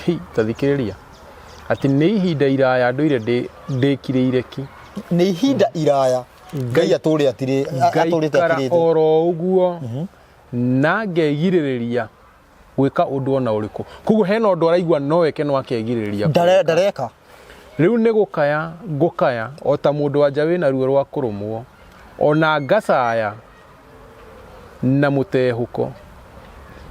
Speaker 2: Hi, ta thikĩrĩria. Atĩ nĩ ihinda iraya ndũire ndĩkirĩire ki.
Speaker 1: Nĩ ihinda iraya Ngai atũrĩ atũrĩte
Speaker 2: Ngaikara
Speaker 1: akirĩte.
Speaker 2: Oro ũguo na ngegirĩrĩria gwĩka ũndũ ona ũrĩkũ. Koguo hena ũndũ araigua no eke no akegirĩrĩria.
Speaker 1: Ndareka.
Speaker 2: Rĩu nĩ gũkaya ngũkaya o ta mũndũ wa nja wĩna ruo rwa kũrũmwo, ona ngacaya na mũtehũko.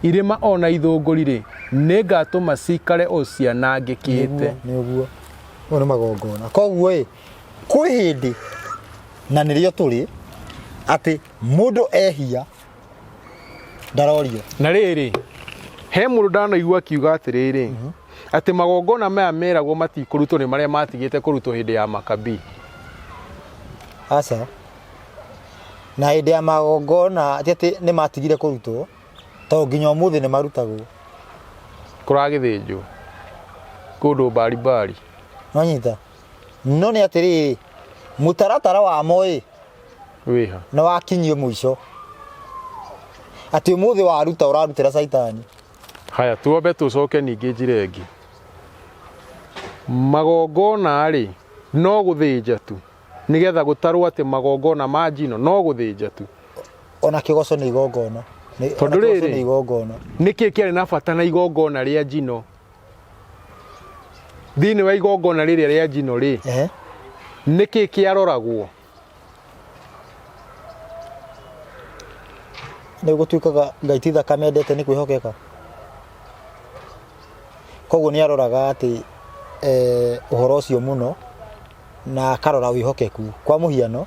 Speaker 2: Irĩma o na ithũngũri-rĩ, nĩngatũma ciikare o cianangĩkĩte.
Speaker 1: Nĩ ũguo, ũyũ nĩ magongona. Koguo ĩ, kwĩ hĩndĩ, na nĩrĩo tũrĩ, atĩ mũndũ ehia ndarorio.
Speaker 2: Na rĩrĩ, he mũndũ ndanaigua akiuga atĩrĩrĩ, atĩ magongona maya meragwo matikũrutwo nĩ marĩa matigĩte kũrutwo hĩndĩ ya Makabii.
Speaker 1: Aca, na hĩndĩ ya magongona ti atĩ nĩ matigire kũrutwo, tondũ nginya ũmũthĩ nĩ marutagwo.
Speaker 2: Kũragĩthĩnjwo kũndũ mbarimbari.
Speaker 1: Nwanyita, no nĩ atĩrĩrĩ, mũtaratara wamo ĩ
Speaker 2: wĩha
Speaker 1: nĩ wakinyio mũico, atĩ ũmũthĩ waruta ũrarutĩra caitani.
Speaker 2: Haya, tuombe tũcoke ningĩ njĩra ĩngĩ. Magongona rĩ, no gũthĩnja tu nĩgetha gũtarwo atĩ magongona ma njino no gũthĩnja tu?
Speaker 1: Ona kĩgoco nĩ igongona.
Speaker 2: Tondũ
Speaker 1: Ona kĩgoco
Speaker 2: rĩrĩ,
Speaker 1: nĩ igongona.
Speaker 2: Nĩkĩ kĩarĩ na bata na igongona rĩa njino? Thĩinĩ wa igongona rĩrĩa rĩa njino rĩ, nĩkĩ kĩaroragwo?
Speaker 1: Nĩ gũtuĩkaga Ngai ti thakame endete, nĩ kwĩhokeka. Koguo nĩ aroraga atĩ ũhoro ũcio mũno, na akarora wĩhokeku. Kwa mũhiano,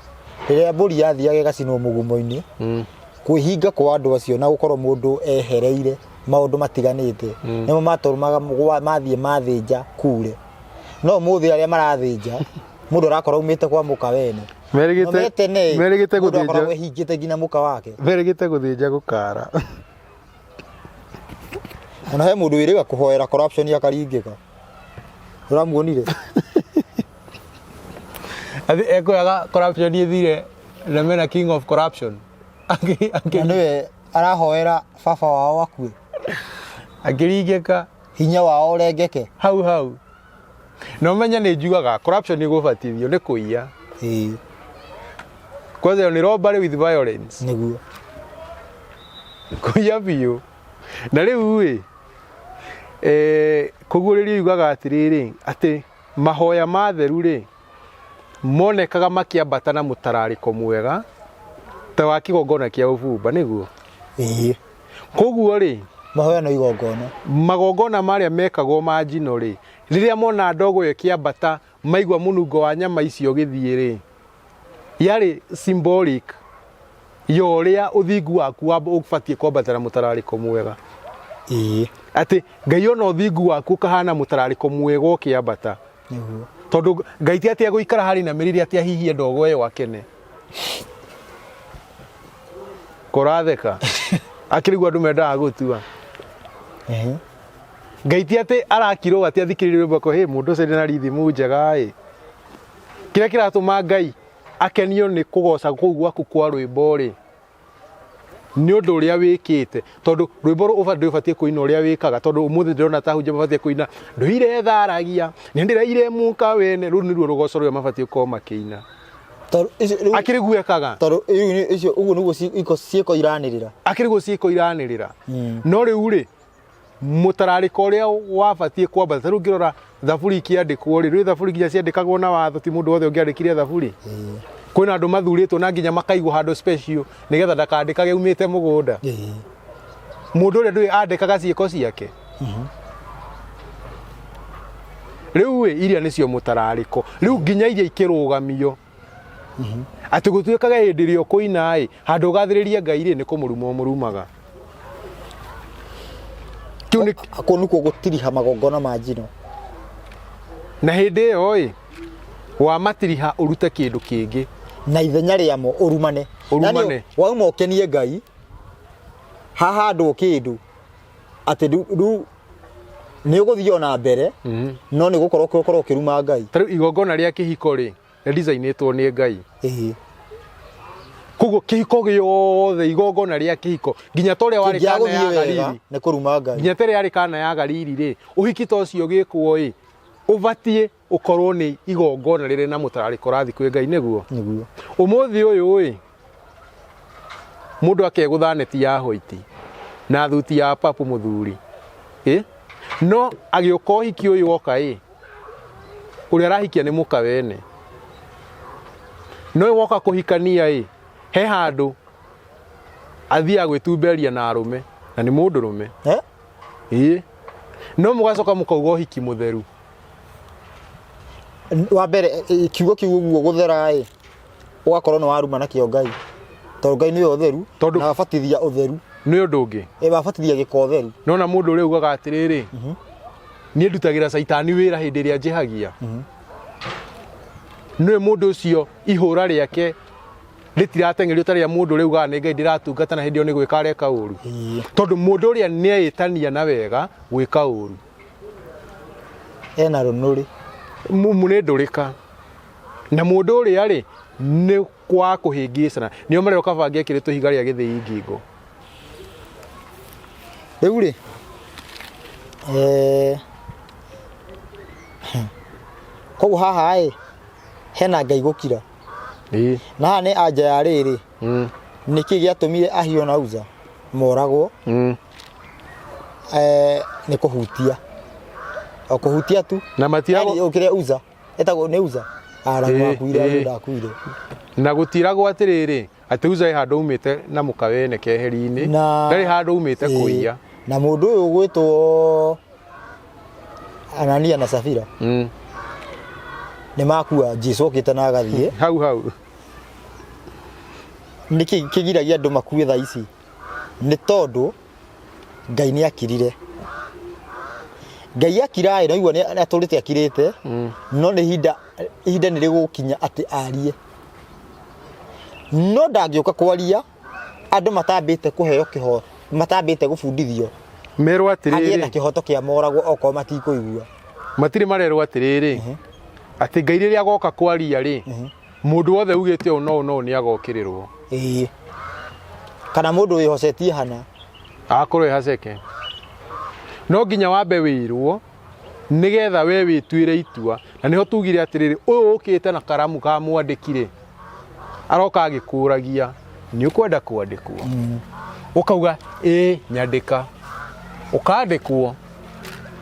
Speaker 1: rĩrĩa mbũri yathiaga ĩgacinwo mũgumo-inĩ, kwĩhinga kwa andũ acio na gũkorwo mũndũ ehereire maũndũ matiganĩte, nĩmo matũmaga mathiĩ mathĩnja kure. No ũmũthĩ arĩa marathĩnja, mũndũ arakorwo aumĩte kwa mũka wene.
Speaker 2: Merĩgĩte
Speaker 1: No tene
Speaker 2: merĩgĩte
Speaker 1: mũndũ
Speaker 2: gũthĩnja
Speaker 1: akoragwo ehingĩte nginya mũka wake.
Speaker 2: Merĩgĩte gũthĩnja gũkara.
Speaker 1: Ona he mũndũ wĩrĩga kũhoera corruption akaringĩka. Ũramuonire?
Speaker 2: Athi ekoyaga corruption ĩthire na mena king of corruption.
Speaker 1: Na nĩwe arahoera baba wao akue.
Speaker 2: Akĩringĩka.
Speaker 1: Hinya wao ũrengeke.
Speaker 2: Hau hau. Na ũmenye nĩ njugaga corruption nĩ gũbatithio nĩ kũiya. Kwanza ĩyo nĩ robbery with violence.
Speaker 1: Nĩguo.
Speaker 2: Kũiya biũ. Na rĩu ĩ, kũguũrĩrio yugaga atĩrĩrĩ, atĩ mahoya ma theru rĩ, monekaga makĩambata na mũtararĩko mwega ta wa kĩgongona kĩa ũbumba, nĩguo?
Speaker 1: Ĩĩ.
Speaker 2: Koguo rĩ,
Speaker 1: mahoya no igongona.
Speaker 2: Magongona marĩa mekagwo ma njino rĩ, rĩrĩa mona ndogo ĩyo ĩkĩambata, maigua mũnungo wa nyama icio ũgĩthiĩ rĩ, yarĩ symbolic. Ya ũrĩa ũthingu waku ũbatiĩ kwambatĩra mũtararĩko mwega. Atĩ Ngai ona ũthingu waku ũkahana mũtararĩko mwega ũkĩambata.
Speaker 1: Nĩguo.
Speaker 2: Tondũ Ngai ti atĩ egũikara harĩ na mĩrĩrĩ atĩ ahihie ndogo ĩyo akene. Kũratheka. Akĩrĩ guo andũ mendaga gũtua. Ngai ti atĩ arakirwo atĩ athikĩrĩrie rwĩmbo ko hĩ mũndũ ũcio na rithimu njega ĩ. Kĩrĩa kĩratũma Ngai akenio nĩ kũgoca kũu gwaku kwa rwĩmbo rĩ, nĩ ũndũ ũrĩa wĩkĩte. Tondũ rwĩmbo rũu ndũbatiĩ kũina ũrĩa wĩkaga, tondũ ũmũthĩ ndĩrona ta ahunjia mabatiĩ kũina ndũire tharagia, nĩ ndĩraire mũka wene, rũu nĩruo rũgoco rũrĩa mabatiĩ gũkorwo makĩina.
Speaker 1: Tondũ icio rĩu
Speaker 2: Akĩrĩ guo ekaga.
Speaker 1: Tondũ rĩu icio ũguo nĩguo ciĩko iranĩrĩra.
Speaker 2: Akĩrĩ guo ciĩko iranĩrĩra. No rĩu rĩ, mũtararĩko ũrĩa wabatiĩ kwambata, ta rĩu ũngĩrora thaburi ikĩandĩkwo rĩ, rĩu thaburi nginya ciandĩkagwo na watho, ti mũndũ wothe ũngĩandĩkire thaburi. Kwĩna andũ mathurĩtwo na nginya makaigwo handũ special nĩgetha ndakandĩkage aumĩte mũgũnda. Mũndũ ũrĩa ndũĩ andĩkaga ciĩko ciake. Rĩu ĩ, iria nĩcio mũtararĩko. Rĩu nginya iria ikĩrũgamio. Atĩ gũtuĩkaga hĩndĩ ĩrĩa ũkũina ĩ, handũ ũgathĩrĩrie Ngai rĩ, nĩ kũmũruma ũmũrumaga. Kĩu nĩ
Speaker 1: Kũu nĩkuo gũtiriha magongona ma njino.
Speaker 2: Na hĩndĩ ĩyo ĩ, wamatiriha ũrute kĩndũ kĩngĩ.
Speaker 1: Na ithenya rĩamo ũrumane.
Speaker 2: Ũrumane.
Speaker 1: Yaani wauma ũkenie Ngai, hahandwo kĩndũ atĩ rĩu nĩ ũgũthiĩ ona mbere, no nĩ gũkorwo ũkorwo ũkĩruma Ngai.
Speaker 2: Ta rĩu igongona rĩa kĩhiko rĩ, rĩdicainĩtwo nĩ Ngai. Koguo kĩhiko gĩothe, igongona rĩa kĩhiko, nginya ta ũrĩa warĩ
Speaker 1: Kĩngĩaga
Speaker 2: Kana ya
Speaker 1: gũthiĩ wega,
Speaker 2: Galili.
Speaker 1: nĩ kũruma Ngai.
Speaker 2: Nginya ta ĩrĩa yarĩ Kana ya Galili rĩ, ũhiki ta ũcio ũgĩkwo ĩ, ũbatiĩ ũkorwo nĩ igongona rĩrĩ na mũtararĩko ũrathiĩ kwĩ Ngai, nĩguo?
Speaker 1: Nĩguo.
Speaker 2: Ũmũthĩ ũyũ ĩ, mũndũ akegũtha neti ya hoiti na thuti ya papu mũthuri. Ĩ? No agĩũka ũhiki ũyũ oka ĩ, ũrĩa arahikia nĩ mũka wene. No woka kũhikania ĩ, he handũ athiaga gwĩtumberia na arũme, na nĩ mũndũrũme. Ĩ. No mũgacoka mũkauga ũhiki mũtheru.
Speaker 1: Wa mbere, kiugo kĩu ũguo gũthera ĩ, ũgakorwo nĩ waruma nakĩo Ngai. Tondũ Ngai nĩwe ũtheru,
Speaker 2: Tondũ
Speaker 1: na wabatithia ũtheru.
Speaker 2: Nĩ ũndũ ũngĩ.
Speaker 1: Ĩ, wabatithia gĩko ũtheru.
Speaker 2: Nona mũndũ ũrĩa ugaga atĩrĩrĩ, niĩ ndutagĩra caitani wĩra hĩndĩ ĩrĩa njĩhagia. Nĩwe mũndũ ũcio ihũra rĩake rĩtirateng'erio ta rĩa mũndũ ũrĩa ugaga nĩ Ngai ndĩratungata na hĩndĩ ĩyo nĩ gwĩka areka ũru. Tondũ mũndũ ũrĩa nĩeĩtania na wega gwĩka ũru.
Speaker 1: Ena rũnũrĩ.
Speaker 2: Mumu nĩ ndũrĩka. Na mũndũ ũrĩa rĩ, nĩ kwa kũhĩngĩcana. Nĩo marerwo kaba angĩekĩrĩtwo ihiga rĩa gĩthĩi ngingo.
Speaker 1: Rĩu rĩ, koguo haha ĩ, hena Ngai gũkira. Na haha nĩ anja ya rĩrĩ, nĩkĩ gĩatũmire Ahio na Uza moragwo? Nĩ kũhutia. O kũhutia tu.
Speaker 2: Na matiago
Speaker 1: Yaani ũkĩrĩa Uza, etagwo nĩ Uza. Aragwo akuire, Ahio ndakuire.
Speaker 2: Na gũtiragwo atĩrĩrĩ, atĩ Uza he handũ aumĩte na mũka wene keheri-inĩ, ndarĩ handũ aumĩte kũiya.
Speaker 1: Na mũndũ ũyũ ũgwĩtwo Anania na Safira nĩ makua, Jesu okĩte na agathiĩ.
Speaker 2: Hau hau.
Speaker 1: Nĩkĩ kĩgiragia andũ makue thaa ici? Nĩ tondũ Ngai nĩ akirire. Ngai akira ĩ, naigua nĩ atũrĩte akirĩte, no nĩ ihinda, ihinda nĩ rĩgũkinya atĩ arie. No ndangĩũka kwaria andũ matambĩte kũheo kĩho, matambĩte gũbundithio.
Speaker 2: Merwo
Speaker 1: Agĩe na
Speaker 2: atĩrĩrĩ.
Speaker 1: kĩhoto kĩa moragwo okorwo matikũigua.
Speaker 2: Matirĩ marerwo atĩrĩrĩ, atĩ Ngai rĩrĩa agoka kwaria rĩ, Mũndũ wothe ugĩte ũũ no ũũ no ũũ nĩ agokĩrĩrwo.
Speaker 1: Ĩĩ. Kana mũndũ wĩhocetie hana.
Speaker 2: Akorwo e haceke. No nginya wambe wĩrwo nĩgetha we wĩtuĩre itua. Na nĩho tugire atĩrĩrĩ, ũyũ ũkĩte na karamu ka mwandĩki rĩ, aroka agĩkũragia nĩ ũkwenda kwandĩkwo? Ũkauga ĩĩ nyandĩka. Ũkandĩkwo.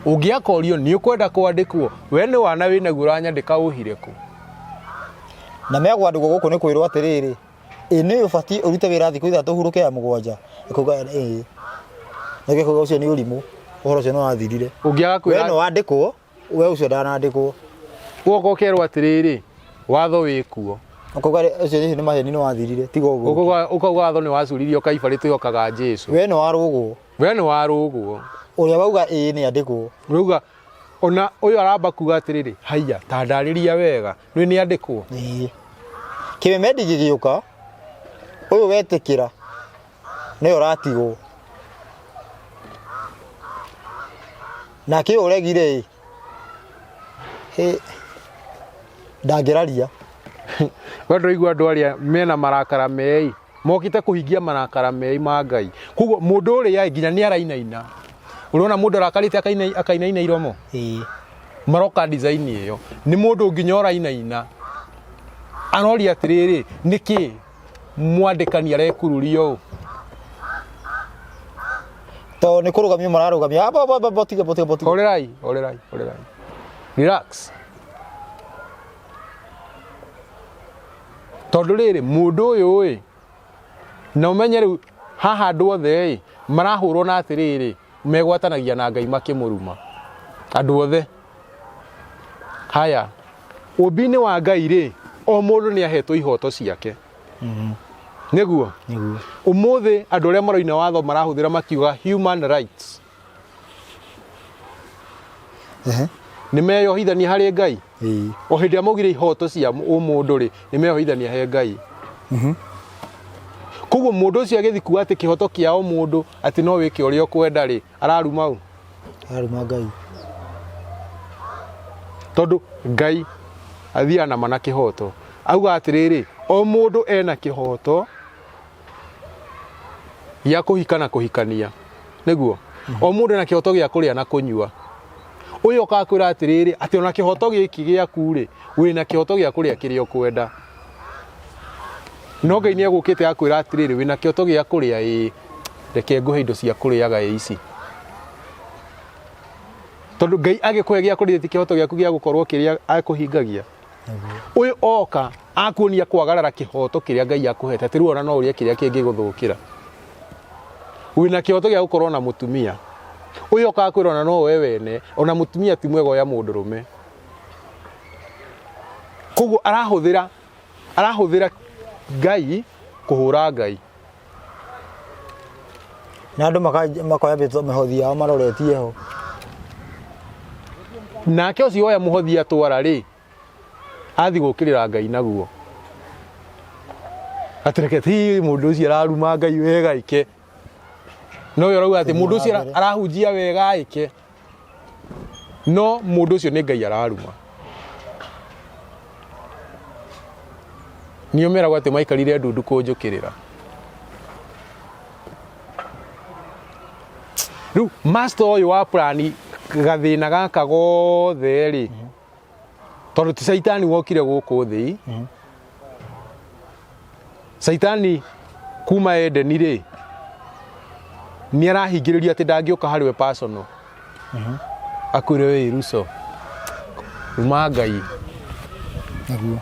Speaker 2: Ũngĩakorio nĩ ũkwenda kwandĩkwo, we nĩ wana wĩnaguo ũranyandĩka ũhire kũ?
Speaker 1: Na megwandĩkwo gũkũ nĩ kwĩrwo atĩrĩrĩ, ĩ nĩ ũbatiĩ ũrute wĩra thikũ ithatũ ũhurũke ya mũgwanja? Ĩkauga ĩĩ. Nake akauga ũcio nĩ ũrimũ, ũhoro ũcio nĩ wathirire.
Speaker 2: Ũngĩaga
Speaker 1: We
Speaker 2: kwĩra
Speaker 1: no wandĩkwo, we ũcio ndanandĩkwo.
Speaker 2: Woka ũkerwo atĩrĩrĩ, watho wĩ kuo.
Speaker 1: Ũkauga ũcio nĩ maheni nĩ wathirire tiga ũguo.
Speaker 2: Ũkauga watho nĩ wacuririe ũkaiba rĩ twĩhokaga Jesu.
Speaker 1: We nĩ warũgwo.
Speaker 2: We nĩ warũgwo.
Speaker 1: Ũrĩa wauga ĩĩ nĩ andĩkwo.
Speaker 2: Ũrauga ona ũyũ aramba kuga atĩrĩrĩ haiya ta ndarĩria wega nĩ nĩ andĩkwo.
Speaker 1: Ĩĩ. Kĩmemendi gĩgĩũka ũyũ wetĩkĩra nĩwe ũratigwo. Nake ũyũ ũregire ĩ hĩ ndangĩraria.
Speaker 2: We ndũraigua andũ arĩa mena marakara mei mokĩte kũhingia marakara mei ma Ngai. Koguo mũndũ ũrĩa nginya nĩ arainaina. Ũrona mũndũ arakarĩte akainaina iromo?
Speaker 1: Ĩĩ.
Speaker 2: Maroka design ĩyo. Nĩ mũndũ nginya ũrainaina. Aroria atĩrĩrĩ, nĩkĩ mwandĩkani arekururia ũũ?
Speaker 1: Tondũ nĩ kũrũgamio mararũgamia. Aba aba aba tiga tiga tiga.
Speaker 2: Horerai, horerai, horerai. Relax. Tondũ rĩrĩ mũndũ ũyũ ĩ na ũmenye rĩu haha andũ othe ĩ marahũrwo na atĩrĩrĩ megwatanagia na Ngai makĩmũruma andũ othe. Haya, ũmbi-inĩ wa Ngai rĩ o mũndũ nĩ ahetwo ihoto ciake. Nĩguo
Speaker 1: Nĩguo.
Speaker 2: Ũmũthĩ andũ arĩa maroina watho marahũthĩra makiuga human rights. Nĩ meyohithania harĩ Ngai. O hĩndĩ ĩrĩa maugire ihoto cia ũmũndũ rĩ, nĩ meyohithania he Ngai. Koguo mũndũ ũcio agĩthiĩ kuga atĩ kĩhoto kĩa ũmũndũ atĩ no wĩke ũrĩa ũkwenda rĩ, araruma ũ?
Speaker 1: Araruma Ngai.
Speaker 2: Tondũ Ngai athiaga na ma na kĩhoto. Auga atĩrĩrĩ, o mũndũ ena kĩhoto gĩa kũhika na kũhikania. Nĩguo? O mũndũ ena kĩhoto gĩa kũrĩa na kũnyua. Ũyũ okaga kwĩra atĩrĩrĩ, atĩ ona kĩhoto gĩkĩ gĩaku rĩ, wĩna kĩhoto gĩa kũrĩa kĩrĩa ũkwenda. No Ngai nĩ egũkĩte akwĩra atĩrĩrĩ, wĩna kĩhoto gĩa kũrĩa ĩĩ, reke ngũhe indo cia kũrĩaga ĩ ici. Tondũ Ngai agĩkũhe gĩa kũrĩa ti kĩhoto gĩaku gĩa gũkorwo kĩrĩa akũhingagia. Ũyũ oka akuonia kwagarara kĩhoto kĩrĩa Ngai akũhete atĩ rĩu ona no ũrĩe kĩrĩa kĩngĩgũthũkĩra. Wĩna kĩhoto gĩa gũkorwo na mũtumia. Ũyũ oka akwĩra ona no we wene, ona mũtumia ti mwega oya mũndũrũme. Koguo arahũthĩra arahũthĩra Ngai kũhũra Ngai.
Speaker 1: Na andũ makoya mĩhothi yao maroretie ho.
Speaker 2: Nake ũcio oya mũhothi atwara rĩ, athi gũkĩrĩra Ngai naguo. Atĩ reke ti mũndũ ũcio araruma Ngai wega ĩke. No ũyũ arauga atĩ mũndũ ũcio arahunjia wega ĩke. No mũndũ ũcio nĩ Ngai araruma. Nĩo meragwo atĩ maikarire ndundu kũnjũkĩrĩra. Rĩu master ũyũ wa plani gathĩna gaka gothe rĩ, tondũ ti caitani wokire gũkũ thĩ, caitani kuma Edeni rĩ, nĩ arahingĩrĩrio atĩ ndangĩũka harĩ we personal. Akwĩre wĩ Ruso, ruma Ngai.
Speaker 1: Nĩguo.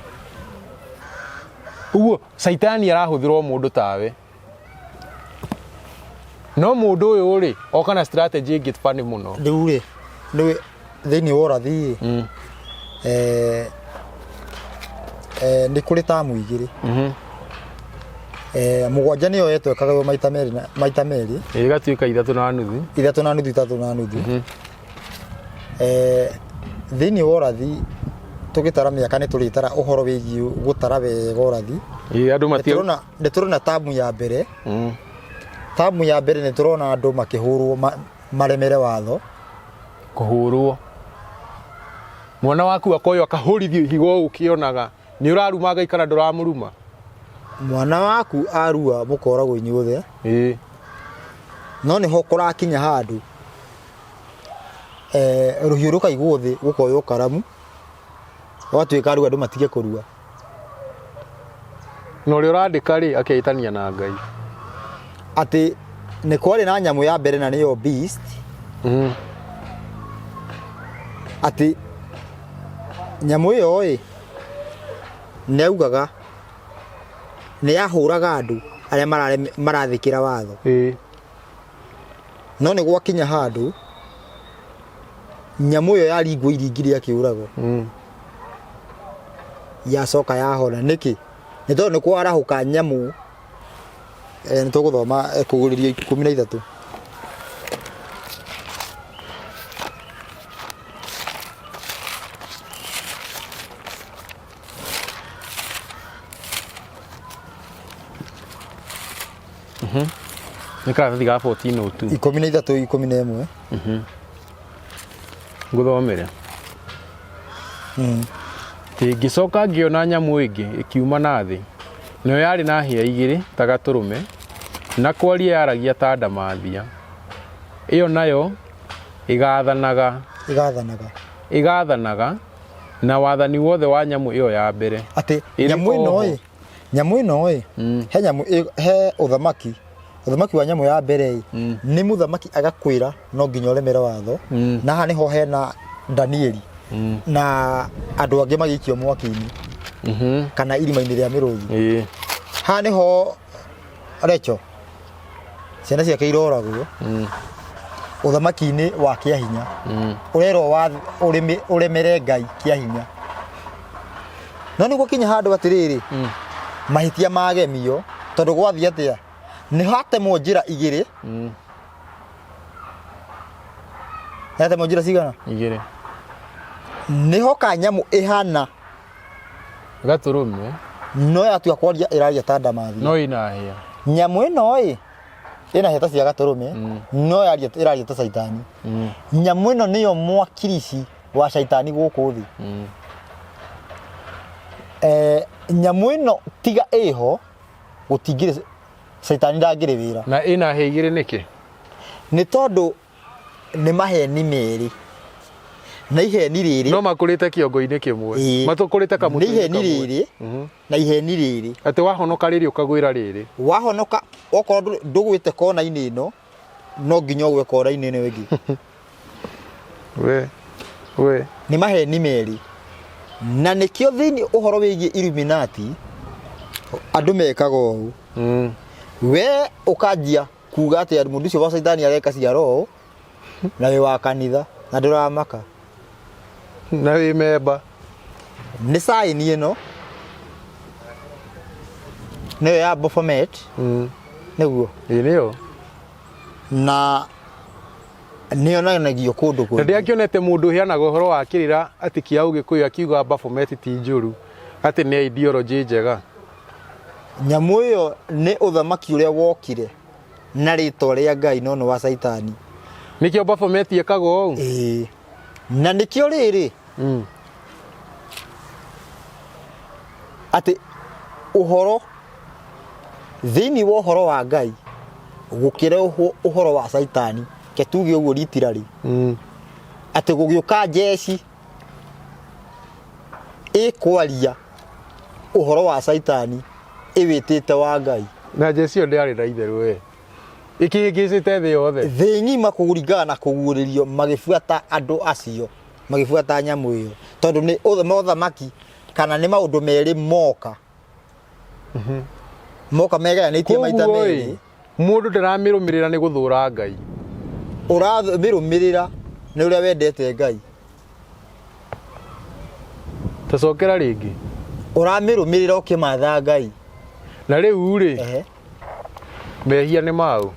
Speaker 2: Ũguo caitani arahũthĩrwo mũndũ tawe. No mũndũ ũyũ rĩ, oka na strategy ĩngĩ funny mũno.
Speaker 1: Rĩu rĩ, nĩ thĩinĩ wa ũrathi rĩ, nĩ kũrĩ tamu igĩrĩ. Mũgwanja nĩyo yetwekagwo maita merĩ maita merĩ.
Speaker 2: Ĩgatuĩka ithatũ na nuthu.
Speaker 1: Ithatũ na nuthu, ithatũ na nuthu. Thĩinĩ wa ũrathi tũgĩtara mĩaka nĩ tũrĩtara ũhoro wĩgiĩ gũtara wega ũrathi.
Speaker 2: Ĩĩ, andũ
Speaker 1: Nĩ tũrona tamu ya mbere. Tamu ya mbere nĩ tũrona andũ makĩhũrwo maremere watho.
Speaker 2: Kũhũrwo. Mwana waku akoywo akahũrithio ihiga ũũ ũkĩonaga. Nĩ ũraruma Ngai kana ndũramũruma?
Speaker 1: Mwana waku arua mũkoragwo inyuothe.
Speaker 2: Ĩĩ.
Speaker 1: No nĩho kũrakinya handũ rũhiũ rũkaigwo thĩ gũkoywo karamu gwatuĩka rĩu andũ matige kũrua.
Speaker 2: Na ũrĩa ũrandĩka rĩ akehĩtania na Ngai.
Speaker 1: Atĩ nĩ kwarĩ na nyamũ ya mbere na nĩyo beast. Atĩ nyamũ ĩyo ĩ nĩ augaga nĩ yahũraga andũ arĩa marathĩkĩra watho. No nĩ gwakinya handũ nyamũ ĩyo yaringwo iringi rĩa kĩũrago. Yacoka yahona. Nĩkĩ? Nĩ tondũ nĩ kwarahũka nyamũ. Nĩ tũgũthoma kũgũrĩrio 13.
Speaker 2: Nĩ karatathi ga 1402.
Speaker 1: 13 11.
Speaker 2: Ngũthomere. Ngĩcoka ngĩona nyamũ ĩngĩ ĩkiuma na thĩ, nayo yarĩ na hĩa igĩrĩ ta gatũrũme, na kwaria yaragia ta ndamathia. Ĩyo nayo ĩgaathanaga
Speaker 1: Ĩgathanaga.
Speaker 2: Ĩgaathanaga na wathani wothe wa nyamũ ĩyo ya mbere.
Speaker 1: Atĩ
Speaker 2: Ĩrĩ
Speaker 1: nyamũ ĩno
Speaker 2: oho.
Speaker 1: ĩ, nyamũ ĩno ĩ, he nyamũ he ũthamaki, ũthamaki wa nyamũ ya mbere ĩ, nĩ mũthamaki agakwĩra no nginya ũremere watho, na haha nĩho hena Danieli na andũ angĩ magĩikio mwaki-inĩ kana irima-inĩ rĩa mĩrũthi. Haha nĩho Recho ciana ciake iroragwo ũthamaki-inĩ wa kĩahinya, ũrerwo ũremere Ngai kĩahinya, no nĩ gũkinya handũ atĩrĩrĩ, mahĩtia magemio, tondũ gwathiĩ atĩa, nĩ hatemwo njĩra igĩrĩ. Nĩ hatemwo njĩra cigana?
Speaker 2: Igĩrĩ.
Speaker 1: Nĩho ka nyamũ ĩhana
Speaker 2: Gatũrũme.
Speaker 1: No yatua kwaria ĩraria ta ndamathia.
Speaker 2: No ĩna hĩa.
Speaker 1: Nyamũ ĩno ĩ ĩna hĩa ta cia gatũrũme, no yaria ĩraria ta caitani. Nyamũ ĩno nĩyo mwakirici wa caitani gũkũ thĩ. Nyamũ ĩno tiga ĩho gũtingĩrĩ caitani, ndangĩrĩ wĩra.
Speaker 2: Na ĩna hĩa igĩrĩ nĩkĩ?
Speaker 1: Nĩ tondũ nĩ maheni merĩ na iheni rĩrĩ.
Speaker 2: No makũrĩte kĩongo-inĩ kĩmwe.
Speaker 1: Ĩĩ.
Speaker 2: Matũkũrĩte
Speaker 1: nĩ
Speaker 2: kamũtĩ-inĩ
Speaker 1: iheni
Speaker 2: kamwe.
Speaker 1: rĩrĩ na iheni rĩrĩ.
Speaker 2: Atĩ wahonoka rĩrĩ ũkagwĩra rĩrĩ.
Speaker 1: Wahonoka, okorwo ndũgwĩte kona-inĩ ĩno, no nginya ũgwe kona-inĩ ĩno ĩngĩ.
Speaker 2: We we.
Speaker 1: Nĩ maheni merĩ, na nĩkĩo thĩinĩ ũhoro wĩgiĩ Illuminati andũ mekaga ũũ. We ũkanjia kuga atĩ mũndũ ũcio wa caitani areka cia roho na wĩ wa kanitha na ndũramaka.
Speaker 2: Na wĩ memba.
Speaker 1: Nĩ saini ĩno nĩyo ya Baphomet. Nĩguo.
Speaker 2: Ĩ nĩyo.
Speaker 1: Na nĩyonanagio kũndũ
Speaker 2: Na
Speaker 1: kũingĩ.
Speaker 2: Ndĩakĩonete mũndũ ũheanaga ũhoro wa kĩrĩra atĩ kĩa ũgĩkũyũ akiuga Baphomet ti njũru, atĩ nĩ ideology njega.
Speaker 1: Nyamũ ĩyo nĩ ũthamaki ũrĩa wokire na rĩtwa rĩa Ngai no nĩ wa caitani.
Speaker 2: Nĩkĩo Baphomet ĩkaga ũũ.
Speaker 1: Ĩĩ, na nĩkĩo rĩrĩ atĩ ũhoro thĩinĩ wa ũhoro wa Ngai gũkĩrehwo ũhoro wa caitani, ke tuge ũguo ritirari, atĩ gũgĩũka njeci ĩkwaria ũhoro wa caitani ĩwĩtĩte wa Ngai.
Speaker 2: Na njeci ĩyo ndĩarĩ na itherũ we, ĩkĩhĩngĩcĩte thĩ yothe.
Speaker 1: Thĩ ng'ima kũringana na kũguũrĩrio, magĩbuata andũ acio, magĩbuata nyamũ ĩyo, tondũ nĩ mothamaki kana nĩ maũndũ merĩ moka moka megayanĩtie maita
Speaker 2: Koguo
Speaker 1: merĩ.
Speaker 2: ĩ, mũndũ ndaramĩrũmĩrĩra nĩ gũthũra Ngai.
Speaker 1: Ũramĩrũmĩrĩra nĩ ũrĩa wendete Ngai.
Speaker 2: Tacokera rĩngĩ.
Speaker 1: Ũramĩrũmĩrĩra ũkĩmatha Ngai.
Speaker 2: Na rĩu rĩ, mehia nĩ mau?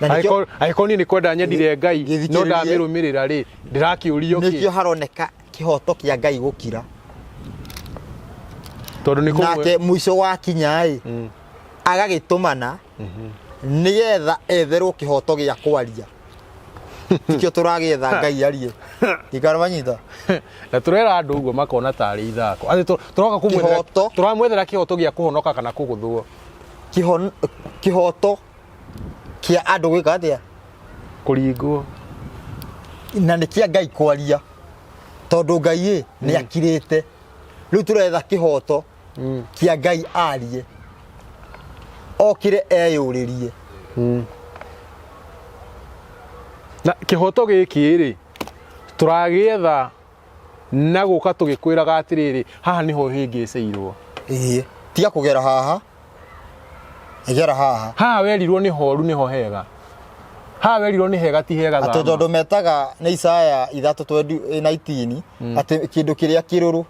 Speaker 1: Na nĩkĩo
Speaker 2: Angĩkorwo niĩ nĩ kwenda nyendire Ngai no
Speaker 1: Gĩthikĩrĩrie.
Speaker 2: ndamĩrũmĩrĩra rĩ, ndĩrakĩũrio
Speaker 1: nĩkĩo
Speaker 2: kĩ?
Speaker 1: Haroneka kĩhoto kĩa Ngai gũkira.
Speaker 2: Tondũ nĩ kũmwe
Speaker 1: Nake mũico wakinya ĩ, agagĩtũmana nĩgetha etherwo kĩhoto gĩa kwaria. Tikĩo tũragĩetha Ngai arie ikarwanyita.
Speaker 2: Na tũrera andũ ũguo makona tarĩ ithako atĩ tũroka kũmwethera.
Speaker 1: Kĩhoto.
Speaker 2: Tũramwethera kĩhoto gĩa kũhonoka kana kũgũthwo.
Speaker 1: Kĩhoto kĩa andũ gwĩka atĩa?
Speaker 2: Kũringwo.
Speaker 1: Na nĩ kĩa Ngai kwaria, tondũ Ngai ĩ nĩ akirĩte. Rĩu tũretha kĩhoto kĩa Ngai arie, okire eyũrĩrie.
Speaker 2: Na kĩhoto gĩkĩ rĩ, tũragĩetha na gũka tũgĩkwĩraga atĩrĩrĩ, haha nĩho hĩngĩcĩirwo.
Speaker 1: Ĩĩ, tiga kũgera haha, gera haha.
Speaker 2: Haha werirwo nĩ horu nĩho hega, haha werirwo nĩ hega ti hega.
Speaker 1: Atĩ
Speaker 2: Thama.
Speaker 1: Tondũ metaga nĩ Isaya 3:19 atĩ kĩndũ kĩrĩa kĩrũrũ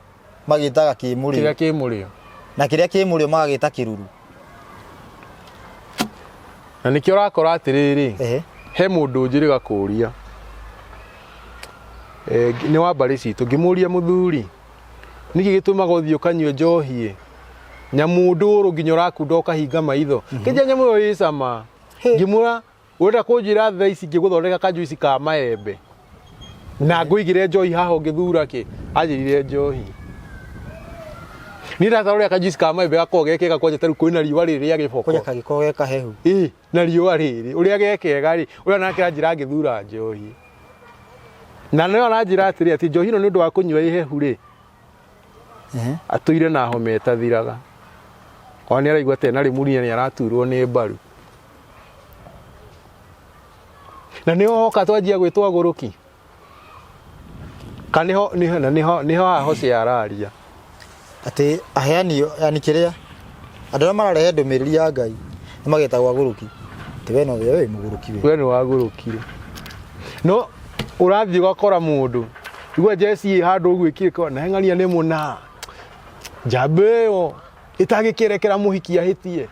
Speaker 1: magĩtaga
Speaker 2: kĩrĩa
Speaker 1: kĩmũrĩo.
Speaker 2: Kĩ mũrĩo.
Speaker 1: Na kĩrĩa kĩ mũrĩo magagĩta kĩruru.
Speaker 2: Na nĩkĩo ũrakora atĩrĩrĩ,
Speaker 1: Ehe.
Speaker 2: he mũndũ ũnjĩrĩga kũũria, nĩ wa mbarĩ citũ, ngĩmũria mũthuri, nĩkĩ gĩtũmaga ũthiĩ ũkanyue njohi nyamũ ndũrũ nginya ũrakunda ũkahinga maitho? Kĩnja nyamũ ĩyo ĩ cama. Ngĩmwĩra, ũrenda kũnjĩra thaa ici ngĩgũthondeka kajuici ka maembe na ngũigĩre njohi haha ũngĩthura kĩ? Anjĩrire njohi. Niĩ ndata ũrĩa kajuici ka maembe gakoragwo ge kega kwanja tarĩu kwĩna riũa rĩrĩ rĩa gĩboko.
Speaker 1: Kwanja kagĩkorwo ge kahehu.
Speaker 2: Ĩ, na riũa rĩrĩ ũrĩa ge kega rĩ, ũrĩa nake anjĩra ngĩthura njohi. Na nĩyo aranjĩra atĩrĩ, atĩ njohi ĩno nĩ ũndũ wa kũnyua ĩ hehu rĩ, atũire na homa ĩtathiraga. Ona nĩ araigua ta ena rĩmunia, nĩ araturwo nĩ mbaru. Na nĩho hoka twanjia gwĩtwo agũrũki. Ka nĩho nĩho na nĩho nĩho haha Hosea araria.
Speaker 1: Atĩ aheani, yani kĩrĩa andũ arĩa mararehe ndũmĩrĩri ya Ngai nĩ magetagwo agũrũki. Atĩ we no we wĩ mũgũrũki we.
Speaker 2: We nĩ wagũrũkire. No ũrathiĩ ũgakora mũndũ igua jeci ĩ handũ ũguo ĩkĩrĩkwo na ng'ania nĩ mũna njamba ĩyo ĩtangĩkĩrekera mũhiki ahĩtie.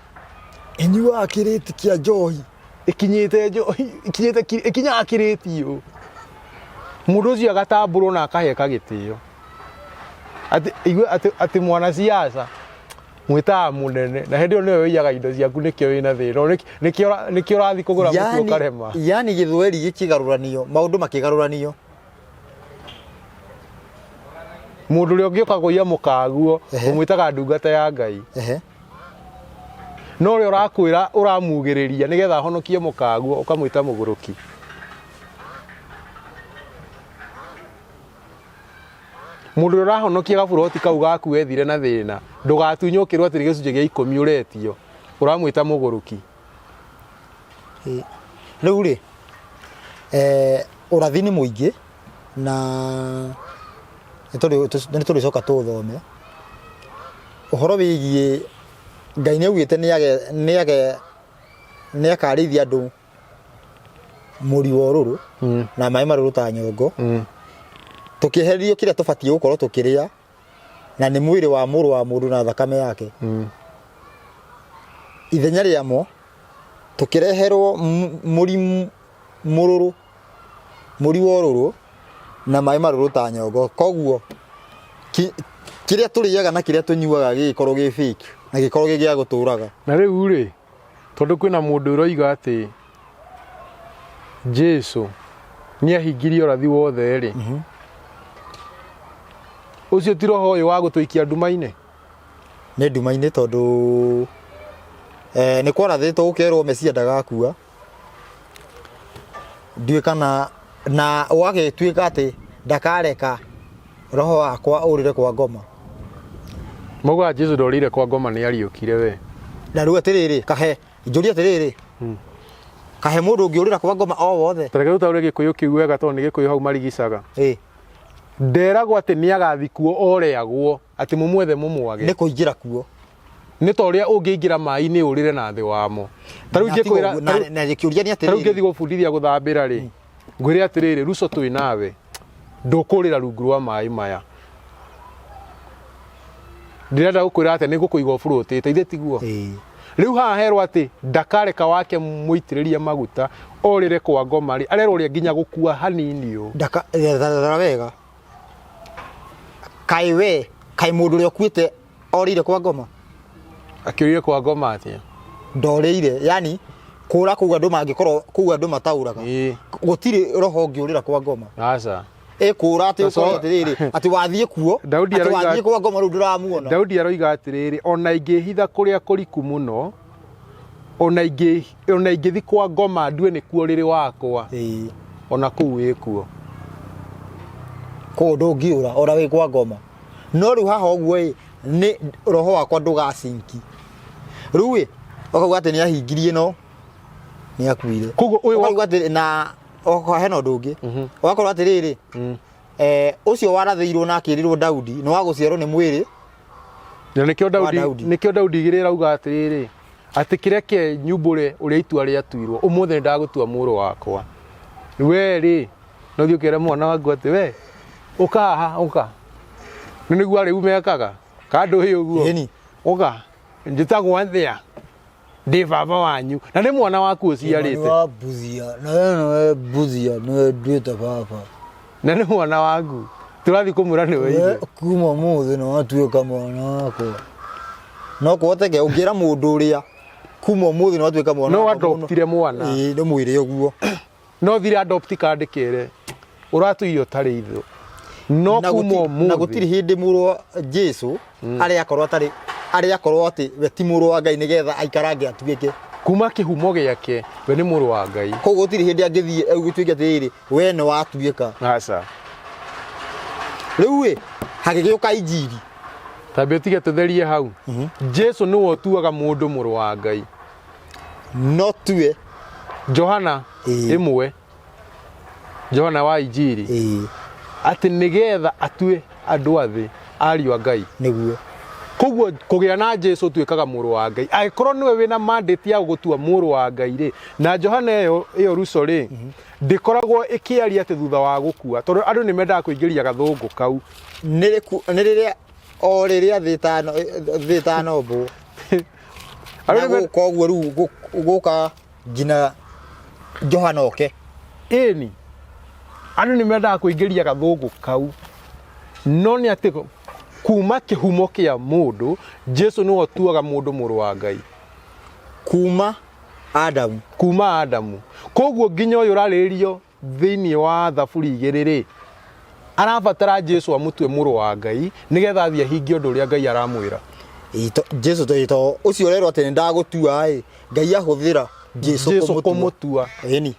Speaker 1: Ĩnyuaga kĩrĩti kĩa njohi.
Speaker 2: Ĩkinyĩte njohi, ĩkinyĩte ĩkinyaga kĩrĩti ũũ. Mũndũ ũcio agatambũrwo na akaheka gĩtĩo. Atĩ igua atĩ atĩ mwanasiasa mwĩtaga mũnene na hĩndĩ ĩyo nĩwe ũiyaga indo ciaku, nĩkĩo wĩna thĩna, nĩkĩo ũrathiĩ kũgũra mũtu ũkarema.
Speaker 1: Yani gĩthweri gĩkĩgarũranio, maũndũ makĩgarũranio.
Speaker 2: Mũndũ ũrĩa ũngĩũka kũiya mũkaguo ũmwĩtaga ndungata ya Ngai. No ũrĩa ũrakwĩra ũramugĩrĩria nĩgetha ahonokie mũkaguo ũkamwĩta mũgũrũki. Mũndũ ũrĩa ũrahonokia gaburoti kau gaku wethire na thĩna ndũgatunywo ũkĩrwo atĩ nĩ gĩcunjĩ gĩa 10 ũretio, ũramwĩta mũgũrũki.
Speaker 1: Rĩu rĩ, ũrathi nĩ mũingĩ na nĩ tũrĩcoka tũũthome. Ũhoro wĩgiĩ Ngai nĩ augĩte nĩ akarĩithia andũ mũri wa ũrũrũ na maĩ marũrũ ta nyongo. Tũkĩehererio kĩrĩa tũbatiĩ gũkorwo tũkĩrĩa, na nĩ mwĩrĩ wa mũrũ wa mũndũ na thakame yake. Ithenya rĩamo tũkĩreherwo mũri mũrũrũ, mũri wa ũrũrũ na maĩ marũrũ ta nyongo. Koguo kĩrĩa tũrĩaga na kĩrĩa tũnyuaga gĩgĩkorwo gĩ fake na gĩkorwo gĩ gĩa gũtũraga.
Speaker 2: Na rĩu rĩ, tondũ kwĩna mũndũ ũroiga atĩ Jesu nĩ ahingirie ũrathi wothe rĩ, ũcio ti roho ũyũ wa gũtũikia nduma-inĩ?
Speaker 1: Nĩ nduma-inĩ tondũ nĩ kwarathĩtwo gũkerwo Mesia ndagakua. Ndiũĩ kana na ũgagĩtuĩka atĩ ndakareka roho wakwa ũrĩre kwa ngoma.
Speaker 2: Maugaga Jesu ndorĩire kwa ngoma, nĩ ariũkire we.
Speaker 1: Na rĩu atĩrĩrĩ, kahe njũrie atĩrĩrĩ, kahe mũndũ ũngĩũrĩra kwa ngoma o wothe?
Speaker 2: Tareke tũtaũre Gĩkũyũ kĩu wega tondũ nĩ Gĩkũyũ hau marigicaga. Nderagwo atĩ nĩ agathi kuo orĩagwo, atĩ mũmwethe mũmwage.
Speaker 1: Nĩ kũingĩra kuo.
Speaker 2: Nĩ ta ũrĩa ũngĩingĩra maĩ-inĩ ũrĩre na thĩ wamo. Ta rĩu
Speaker 1: Na tiga
Speaker 2: ingĩkwĩra
Speaker 1: ũguo, na gĩkĩũria nĩ
Speaker 2: ta rĩu
Speaker 1: atĩrĩrĩ.
Speaker 2: Ngĩthiĩ gũbundithia gũthambĩra rĩ, ngwĩre atĩrĩrĩ, Ruco twĩ nawe, ndũkũrĩra rungu rwa maĩ maya. Ndĩrenda gũkwĩra atĩ nĩ ngũkũiga ũburũtĩte, ithe tiguo?
Speaker 1: Ĩĩ.
Speaker 2: Rĩu haha herwo atĩ ndakareka wake mũitĩrĩrie maguta orĩre kwa ngoma rĩ, arerwo ũrĩa nginya gũkua hanini ũũ.
Speaker 1: Ndaka rora wega. Kaĩ we, kaĩ mũndũ ũrĩa ũkuĩte orĩire kwa ngoma?
Speaker 2: Akĩũrire kwa ngoma atĩa?
Speaker 1: Ndorĩire, yani kũra kũu andũ mangĩkorwo kũu andũ mataũraga. Gũtirĩ roho ũngĩũrĩra kwa ngoma.
Speaker 2: Aca.
Speaker 1: Ĩkũra atĩ
Speaker 2: Na
Speaker 1: ũkore atĩrĩrĩ, atĩ wathiĩ kuo,
Speaker 2: Daudi
Speaker 1: atĩ
Speaker 2: aroiga
Speaker 1: wathiĩ kwa ngoma rĩu ndũramuona.
Speaker 2: Daudi aroiga atĩrĩrĩ, ona ingĩhitha kũrĩa kũriku mũno, ona ingĩthi kwa ngoma ndue nĩkuo rĩrĩ wakwa, ona kũu wĩkuo.
Speaker 1: Kũu ndũngĩũra ona wĩ kwa ngoma. No rĩu haha ũguo ĩ, nĩ roho wakwa ndũgacinki. Rĩu ĩ, ũkauga atĩ nĩ ahingirie no nĩ akuire.
Speaker 2: Koguo ũyũ
Speaker 1: Ũkauga atĩ na okorwo hena ũndũ ũngĩ. Ũgakorwo atĩrĩrĩ, ũcio warathĩirwo na akĩrĩrwo Daudi nĩ wa gũciarwo nĩ mwĩrĩ
Speaker 2: Na nĩkĩo
Speaker 1: wa
Speaker 2: Daudi,
Speaker 1: Daudi.
Speaker 2: nĩkĩo Daudi igĩrĩ ĩrauga atĩrĩrĩ, atĩ kĩreke nyumbũre ũrĩa itua rĩatuirwo, ũmũthĩ nĩ ndagũtua mũrũ wakwa. We rĩ, no thiĩ ũkere mwana waku atĩ we ũka haha, ũka. Nĩ nĩguo arĩu mekaga, kana ndũĩ ũguo?
Speaker 1: Ĩni.
Speaker 2: Ũga njĩtagwo atĩa ndĩ baba wanyu na nĩ mwana waku ũciarĩte.
Speaker 1: Wa Busia na we nĩwe Busia nĩwe nduĩte baba.
Speaker 2: Na nĩ mwana waku tũrathiĩ kũmwĩra nĩwe
Speaker 1: We
Speaker 2: ithe.
Speaker 1: kuma ũmũthĩ nĩ watuĩka mwana wakwa. No kũhoteke ũngĩra mũndũ ũrĩa kuma ũmũthĩ nĩ watuĩka mwana
Speaker 2: No
Speaker 1: wakwa mũno.
Speaker 2: adoptire mwana.
Speaker 1: Ĩĩ, nĩ mwĩre ũguo.
Speaker 2: No thire adopt card kere ũratũire ũtarĩ itho no
Speaker 1: Na
Speaker 2: kuma
Speaker 1: na gũtirĩ
Speaker 2: ũmũthĩ
Speaker 1: hĩndĩ mũrũ wa Jesu arĩa akorwo atarĩ arĩa akorwo atĩ we ti mũrũ wa Ngai nĩgetha aikarange atuĩke.
Speaker 2: Kuma kĩhumo gĩake we nĩ mũrũ wa Ngai.
Speaker 1: Koguo gũtirĩ hĩndĩ angĩthiĩ gũtuĩke atĩrĩrĩ we nĩ watuĩka.
Speaker 2: Aca.
Speaker 1: Rĩu ĩ hagĩgĩũka injiri.
Speaker 2: Tambia ũtige tũtherie hau. Jesu nĩwe ũtuaga mũndũ mũrũ wa Ngai.
Speaker 1: No tuwe.
Speaker 2: Johana 1 Johana wa Injiri atĩ nĩgetha atue andũ a thĩ ariũ a Ngai.
Speaker 1: Nĩguo.
Speaker 2: Koguo kũgĩa na Jesu ũtuĩkaga mũrũ wa Ngai. Angĩkorwo nĩwe wĩna mandate ya gũgũtua mũrũ wa Ngai rĩ, na Johana ĩyo ruco rĩ, ndĩkoragwo ĩkĩaria atĩ thutha wa gũkua, tondũ andũ nĩ mendaga kũingĩria gathũngũ kau.
Speaker 1: Nĩ rĩrĩa o rĩrĩa thĩ ĩtanombwo. Na gũka ũguo rĩu gũka nginya Johana oke.
Speaker 2: Ĩni, andũ nĩ mendaga kũingĩria gathũngũ kau, no nĩ atĩ kuma kĩhumo kĩa mũndũ, Jesu nĩwe ũtuaga mũndũ mũrũ wa Ngai.
Speaker 1: Kuma Adamu.
Speaker 2: Kuma Adamu. Koguo nginya ũyũ ũrarĩrĩrio thĩinĩ wa Thaburi 2 rĩ, arabatara Jesu amũtue mũrũ wa Ngai nĩgetha athiĩ ahingie ũndũ ũrĩa Ngai aramwĩra.
Speaker 1: Jesu to ũcio ũrerwo atĩ nĩ ndagũtua ĩ, Ngai ahũthĩra Jesu
Speaker 2: Jesu kũmũtua.
Speaker 1: Ĩni.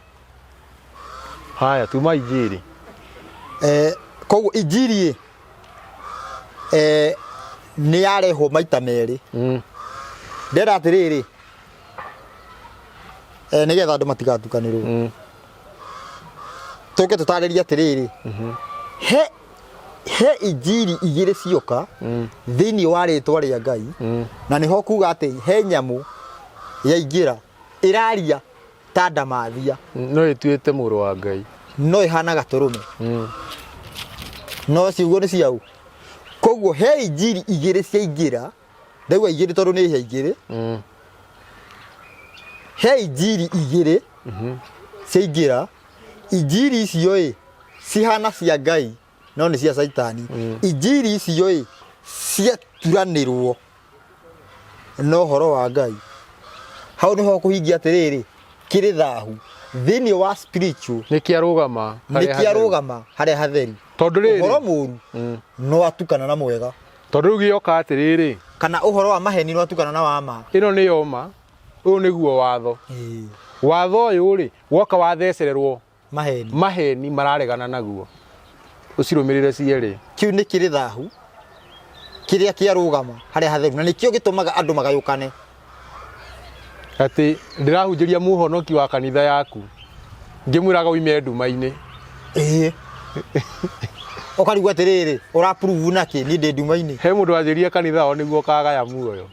Speaker 2: Haya, tuma Injiri.
Speaker 1: Koguo Injiri ĩ, nĩ yarehwo maita merĩ. Ndĩrenda atĩrĩrĩ, nĩgetha andũ matigatukanĩrwo. Tũke tũtarĩrie atĩrĩrĩ, he injiri igĩrĩ cioka thĩinĩ wa rĩtwa rĩa Ngai, na nĩho kuga atĩ he nyamũ yaingĩra ĩraria ta ndamathia.
Speaker 2: No ĩtuĩte mũrũ wa Ngai.
Speaker 1: No ĩhana gatũrũme. No ciugo nĩ ciau. Koguo he injiri igĩrĩ ciaingĩra, ndaigua igĩrĩ tondũ nĩ he igĩrĩ. He injiri igĩrĩ ciaingĩra, injiri icio ĩ cihana cia Ngai no nĩ cia Caitani. Injiri icio ĩ ciaturanĩrwo na ũhoro wa Ngai. Hau nĩho kũhingia atĩrĩrĩ, kĩrĩ thahu thĩinĩ wa spiritual.
Speaker 2: Nĩ kĩarũgama
Speaker 1: nĩ kĩarũgama harĩa hatheru.
Speaker 2: Tondũ rĩrĩ
Speaker 1: ũhoro mũru no atukana na mwega.
Speaker 2: Tondũ rĩu gĩoka atĩrĩrĩ,
Speaker 1: kana ũhoro wa maheni no atukana na wa ma.
Speaker 2: Ĩno nĩ yoma, ũyũ nĩguo watho. Watho ũyũ rĩ, woka wathecererwo
Speaker 1: maheni,
Speaker 2: maheni mararegana naguo, ũcirũmĩrĩre cierĩ.
Speaker 1: Kĩu nĩ kĩrĩ thahu kĩrĩa kĩarũgama harĩa hatheru, na nĩkĩo gĩtũmaga andũ magayũkane.
Speaker 2: Atĩ ndĩrahunjĩria mũhonoki wa kanitha yaku ngĩmwĩraga uime nduma-inĩ.
Speaker 1: Ĩĩ. Ũkarigwo atĩrĩrĩ, ũra prove nakĩ niĩ ndĩ nduma-inĩ?
Speaker 2: He mũndũ wanjĩrire kanitha wao nĩguo ũkagaya muoyo.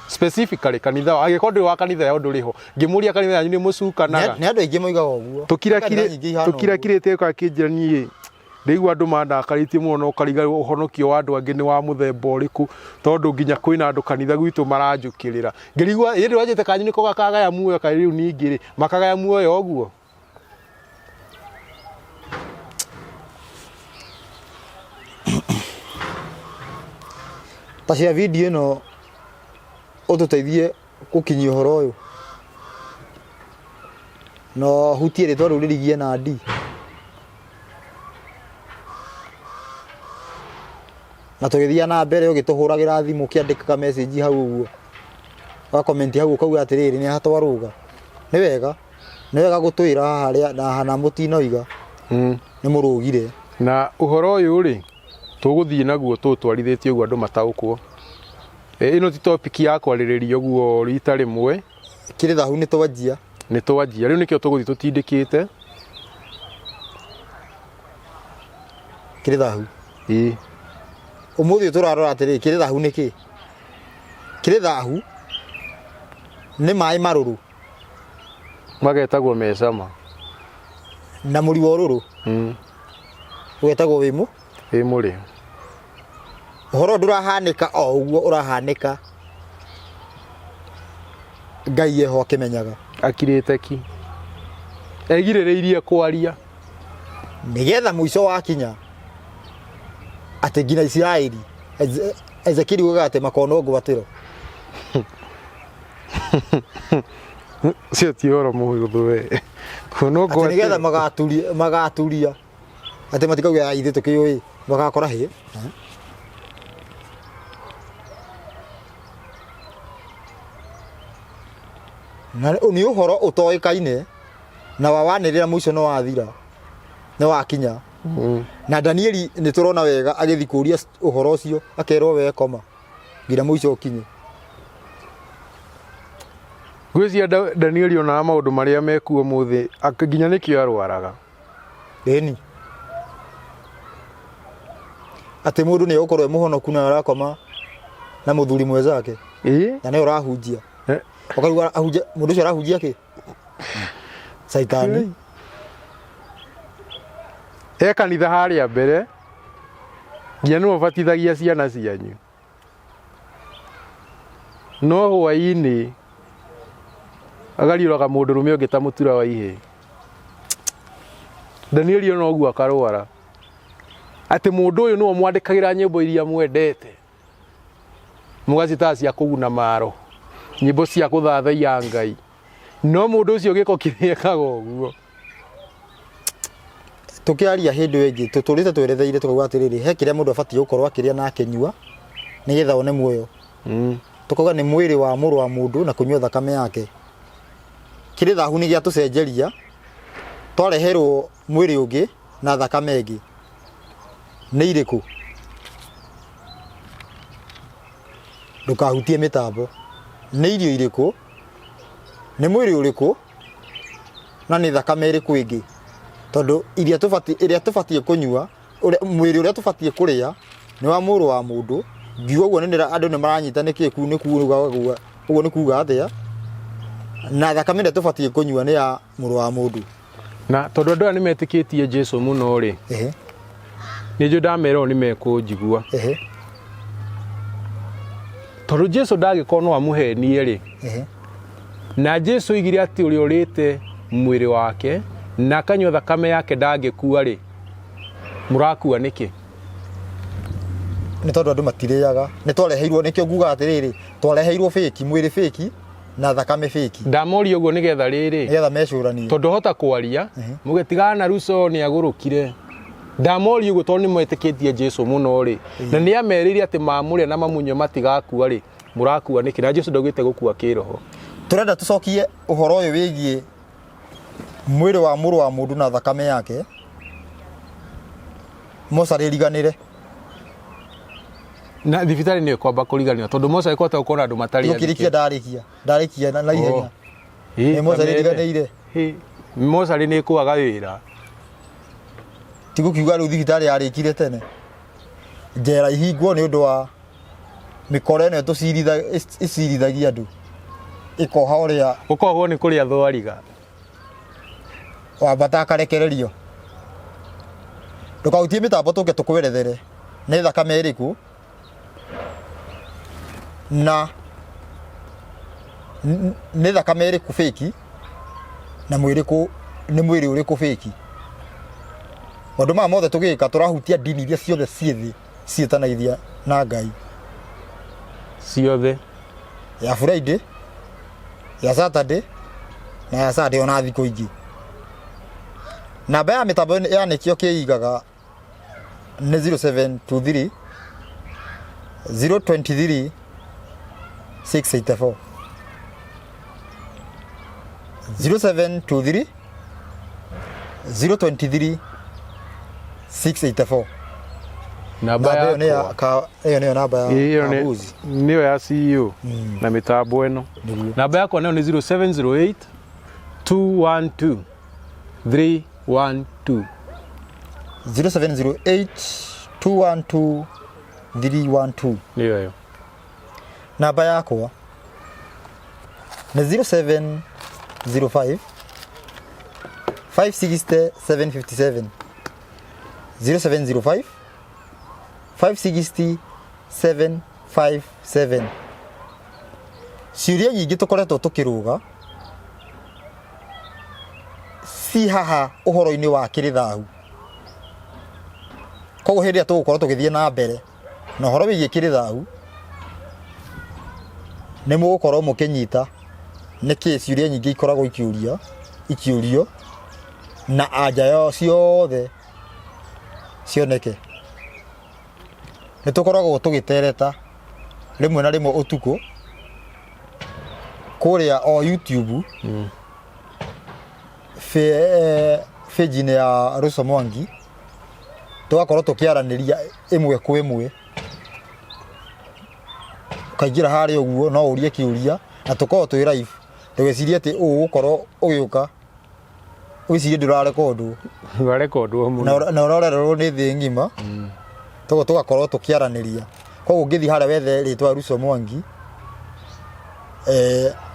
Speaker 2: Specifically kanitha wao, angĩkorwo ndũrĩ wa kanitha yao ndũrĩ ho. Ngĩmũria kanitha yanyu nĩ mũcukanaga.
Speaker 1: Nĩ andũ aingĩ moigaga ũguo. Kanitha nyingĩ ihana ũguo.
Speaker 2: Tũkirakirĩte akĩnjĩra niĩ ndĩigua andũ mandakarĩtie mũno na ũkariganĩrwo ũhonokio wa andũ angĩ nĩ wa mũthemba ũrĩkũ, tondũ nginya kwĩna andũ kanitha gwitũ maranjũkĩrĩra. Ngĩrigwo ĩndĩ wanjĩte kanyu nĩko gakagaya muoyo, kaĩ rĩu ningĩ rĩ makagaya muoyo ũguo?
Speaker 1: Ta cia video ĩno ũtũteithie gũkinyia ũhoro ũyũ. No hutie rĩtwa rĩu rĩrigie na D. Na tũgĩthiĩ na mbere ũgĩtũhũragĩra thimũ ũkĩandĩkaga message hau ũguo. Ũga comment hau ũkauga atĩrĩrĩ nĩ ha twarũga. Nĩ wega. Nĩ wega gũtwĩra haha harĩa na hana mũtinoiga. Nĩ mũrũgire.
Speaker 2: Na ũhoro ũyũ rĩ, tũgũthiĩ naguo tũũtwarithĩtie ũguo andũ mataũkwo. Ĩno ti topic ya kwarĩrĩria ũguo rita rĩmwe.
Speaker 1: Kĩrĩ thahu nĩ twanjia.
Speaker 2: Nĩ twanjia. Rĩu nĩkĩo tũgũthiĩ tũtindĩkĩte.
Speaker 1: Kĩrĩ thahu.
Speaker 2: Ĩĩ.
Speaker 1: Ũmũthĩ tũrarora atĩrĩrĩ, kĩrĩ thahu nĩ kĩ? Kĩrĩ thahu nĩ maĩ marũrũ.
Speaker 2: Magetagwo mecama.
Speaker 1: Na mũri wa ũrũrũ. Ũgetagwo wĩ mũ?
Speaker 2: Wĩ mũrĩ.
Speaker 1: Ũhoro ndũrahanĩka o ũguo ũrahanĩka, Ngai eho akĩmenyaga.
Speaker 2: Akirĩte ki, egirĩrĩirie kwaria.
Speaker 1: Nĩgetha mũico wakinya atĩ nginya Isiraeli, Ezekieli ugaga atĩ makonwo ngwatĩro.
Speaker 2: Ũcio ti ũhoro mũhũthũ we. Kuonwo
Speaker 1: Atĩ nĩgetha
Speaker 2: ngwatĩro.
Speaker 1: magaturia magaturia atĩ matikauga ithuĩ tũkĩũĩ magakora hĩ. Na nĩ ũhoro ũtoĩkaine na wawanĩrĩra mũico nĩ wathira, nĩ wakinya. Na Danieli nĩ tũrona wega agĩthiĩ kũria ũhoro ũcio akerwo we koma nginya mũico ũkinye.
Speaker 2: Ngwĩciria Danieli onaga maũndũ marĩa mekuo ũmũthĩ nginya nĩkĩo arwaraga.
Speaker 1: Ĩni. Atĩ mũndũ nĩ egũkorwo e mũhonoku na arakoma na mũthuri mwenzake na nĩwe ũrahunjia. Ũkaigua ahunjia, mũndũ ũcio arahunjia kĩ? Caitani.
Speaker 2: E kanitha harĩa mbere nginya nĩwe ũbatithagia ciana cianyu. No hwaĩ-inĩ agariũraga mũndũrũme ũngĩ ta mũtura wa ihĩĩ. Danieli ona ũguo akarwara. Atĩ mũndũ ũyũ nĩwe mwandĩkagĩra nyĩmbo iria mwendete. Mũgacitaga cia kũguna maro. Nyĩmbo cia kũthathaiya Ngai. No mũndũ ũcio gĩko kĩrĩa ekaga ũguo.
Speaker 1: Tũkĩaria hĩndĩ ĩyo ĩngĩ tũtũrĩte tweretheire tũkauga atĩrĩrĩ, he kĩrĩa mũndũ abatiĩ gũkorwo akĩrĩa na akĩnyua nĩgetha one muoyo. Tũkauga nĩ mwĩrĩ wa mũrũ wa mũndũ na kũnyua thakame yake. Kĩrĩ thahu nĩ gĩatũcenjeria, twareherwo mwĩrĩ ũngĩ na thakame ĩngĩ. Nĩ irĩkũ? Ndũkahutie mĩtambo. Nĩ irio irĩkũ? Nĩ mwĩrĩ ũrĩkũ? Na nĩ thakame ĩrĩkũ ĩngĩ? Tondũ iria tũbatiĩ, ĩrĩa tũbatiĩ kũnyua, mwĩrĩ ũrĩa tũbatiĩ kũrĩa nĩ wa mũrũ wa mũndũ. Ngiuga ũguo nĩ andũ nĩ maranyita nĩkĩ kuu nĩ kuuga ũguo nĩ kuuga atĩa. Na thakame ĩrĩa tũbatiĩ kũnyua nĩ ya mũrũ wa mũndũ.
Speaker 2: Na tondũ andũ aya nĩ metĩkĩtie Jesu mũno rĩ, nĩ njũĩ ndamera ũũ nĩ mekũnjigua. Tondũ Jesu ndangĩkorwo no amũhenie rĩ, na Jesu oigire atĩ ũrĩa ũrĩte mwĩrĩ wake na akanyua thakame yake ndangĩkua rĩ, mũrakua nĩkĩ?
Speaker 1: Nĩ tondũ andũ matirĩaga. Nĩ twareheirwo, nĩkĩo ngugaga atĩrĩrĩ, twareheirwo fake, mwĩrĩ fake na thakame fake.
Speaker 2: Ndamoria ũguo nĩgetha rĩrĩ,
Speaker 1: nĩgetha mecũranie.
Speaker 2: Tondũ hota kwaria muge tigana na Ruso nĩ agũrũkire. Ndamoria ũguo tondũ nĩ metĩkĩtie Jesu mũno rĩ, na nĩ amerĩire atĩ mamũrĩa na mamũnyue matigakua rĩ, mũrakua nĩkĩ? Na Jesu ndaugĩte gũkua kĩroho.
Speaker 1: Tũrenda tũcokie ũhoro ũyũ wĩgiĩ mwĩrĩ wa mũrũ wa mũndũ na thakame yake, mocarĩ ĩriganĩre.
Speaker 2: Na thibitarĩ nĩyo ĩkwamba kũriganĩra tondũ mocarĩ kwahota gũkorwo na andũ matarĩ
Speaker 1: athike. Ndarĩkia ndarĩkia na ihenya. Nĩ mocarĩ ĩriganĩire.
Speaker 2: Mocarĩ nĩ ĩkwaga wĩra.
Speaker 1: Tigũkiuga rĩu thibitarĩ yarĩkire tene. Njera ihingwo nĩ ũndũ wa mĩkora ĩno ĩcirithagia andũ ĩkoha ũrĩa
Speaker 2: ũkohwo nĩ kũrĩa thwariga.
Speaker 1: Wambata akarekererio. Ndũkahutie mĩtambo tũke tũkwerethere nĩ thakame ĩrĩkũ na nĩ thakame ĩrĩkũ fake na mwĩrĩ kũ nĩ mwĩrĩ ũrĩkũ fake. Maũndũ maya mothe tũgĩka tũrahutia ndini iria ciothe ciĩ thĩ ciĩtanagia na Ngai.
Speaker 2: Ciothe.
Speaker 1: Ya Friday, ya Saturday na ya Sunday ona thikũ ingĩ. Namba ya mĩtambo ya nĩkĩo kĩigaga nĩ 0723 023 684 0723 023 684.
Speaker 2: Namba
Speaker 1: Namba ĩyo nĩ ya
Speaker 2: yakwa.
Speaker 1: ĩyo nĩyo namba ya
Speaker 2: Ĩyo
Speaker 1: Kambuzi.
Speaker 2: nĩyo ya CEO na mĩtambo ĩno.
Speaker 1: Nĩguo.
Speaker 2: Namba yakwa nayo nĩ 0708 212 312.
Speaker 1: 0708 212 312.
Speaker 2: Nĩyo ĩyo.
Speaker 1: Namba yakwa nĩ 0705 560 757. 0705 560 757. Ciũria nyingĩ tũkoretwo tũkĩrũga ci haha ũhoro-inĩ wa kĩrĩ thahu. Koguo hĩndĩ ĩrĩa tũgũkorwo tũgĩthiĩ na mbere na ũhoro wĩgiĩ kĩrĩ thahu, nĩ mũgũkorwo mũkĩnyita nĩkĩ ciũria nyingĩ ikoragwo ikĩũria ikĩũrio na anja yao ciothe cioneke. Nĩ tũkoragwo tũgĩtereta rĩmwe na rĩmwe ũtukũ kũrĩa o YouTube page-inĩ ya Russell Mwangi, tũgakorwo tũkĩaranĩria ĩmwe kwa ĩmwe. Ũkaingĩra harĩa ũguo no ũrie kĩũria na tũkoragwo twĩ live, ndũgecirie atĩ ũgũkorwo ũgĩũka wĩcirie ndũrarekondwo.
Speaker 2: Ũrarekondwo mũno.
Speaker 1: Na ũrorerwo nĩ thĩ ng'ima. Toguo tũgakorwo tũkĩaranĩria. Koguo ũngĩthiĩ harĩa wethe rĩtwa Russell Mwangi,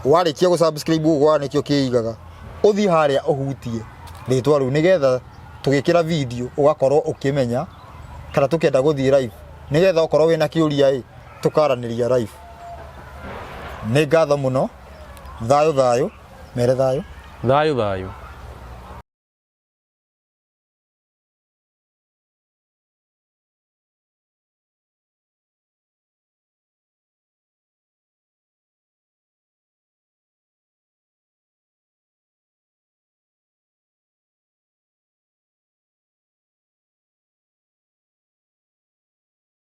Speaker 1: warĩkia gũ subscribe ũguo nĩkĩo kĩigaga, ũthiĩ harĩa ũhutie rĩtwa rĩu nĩgetha tũgĩkĩra video ũgakorwo ũkĩmenya kana tũkĩenda gũthiĩ live, nĩgetha okorwo wĩna kĩũria ĩ, tũkaranĩria live. Nĩ ngatho mũno, thayũ thayũ, mere thayũ.
Speaker 2: Thayũ thayũ.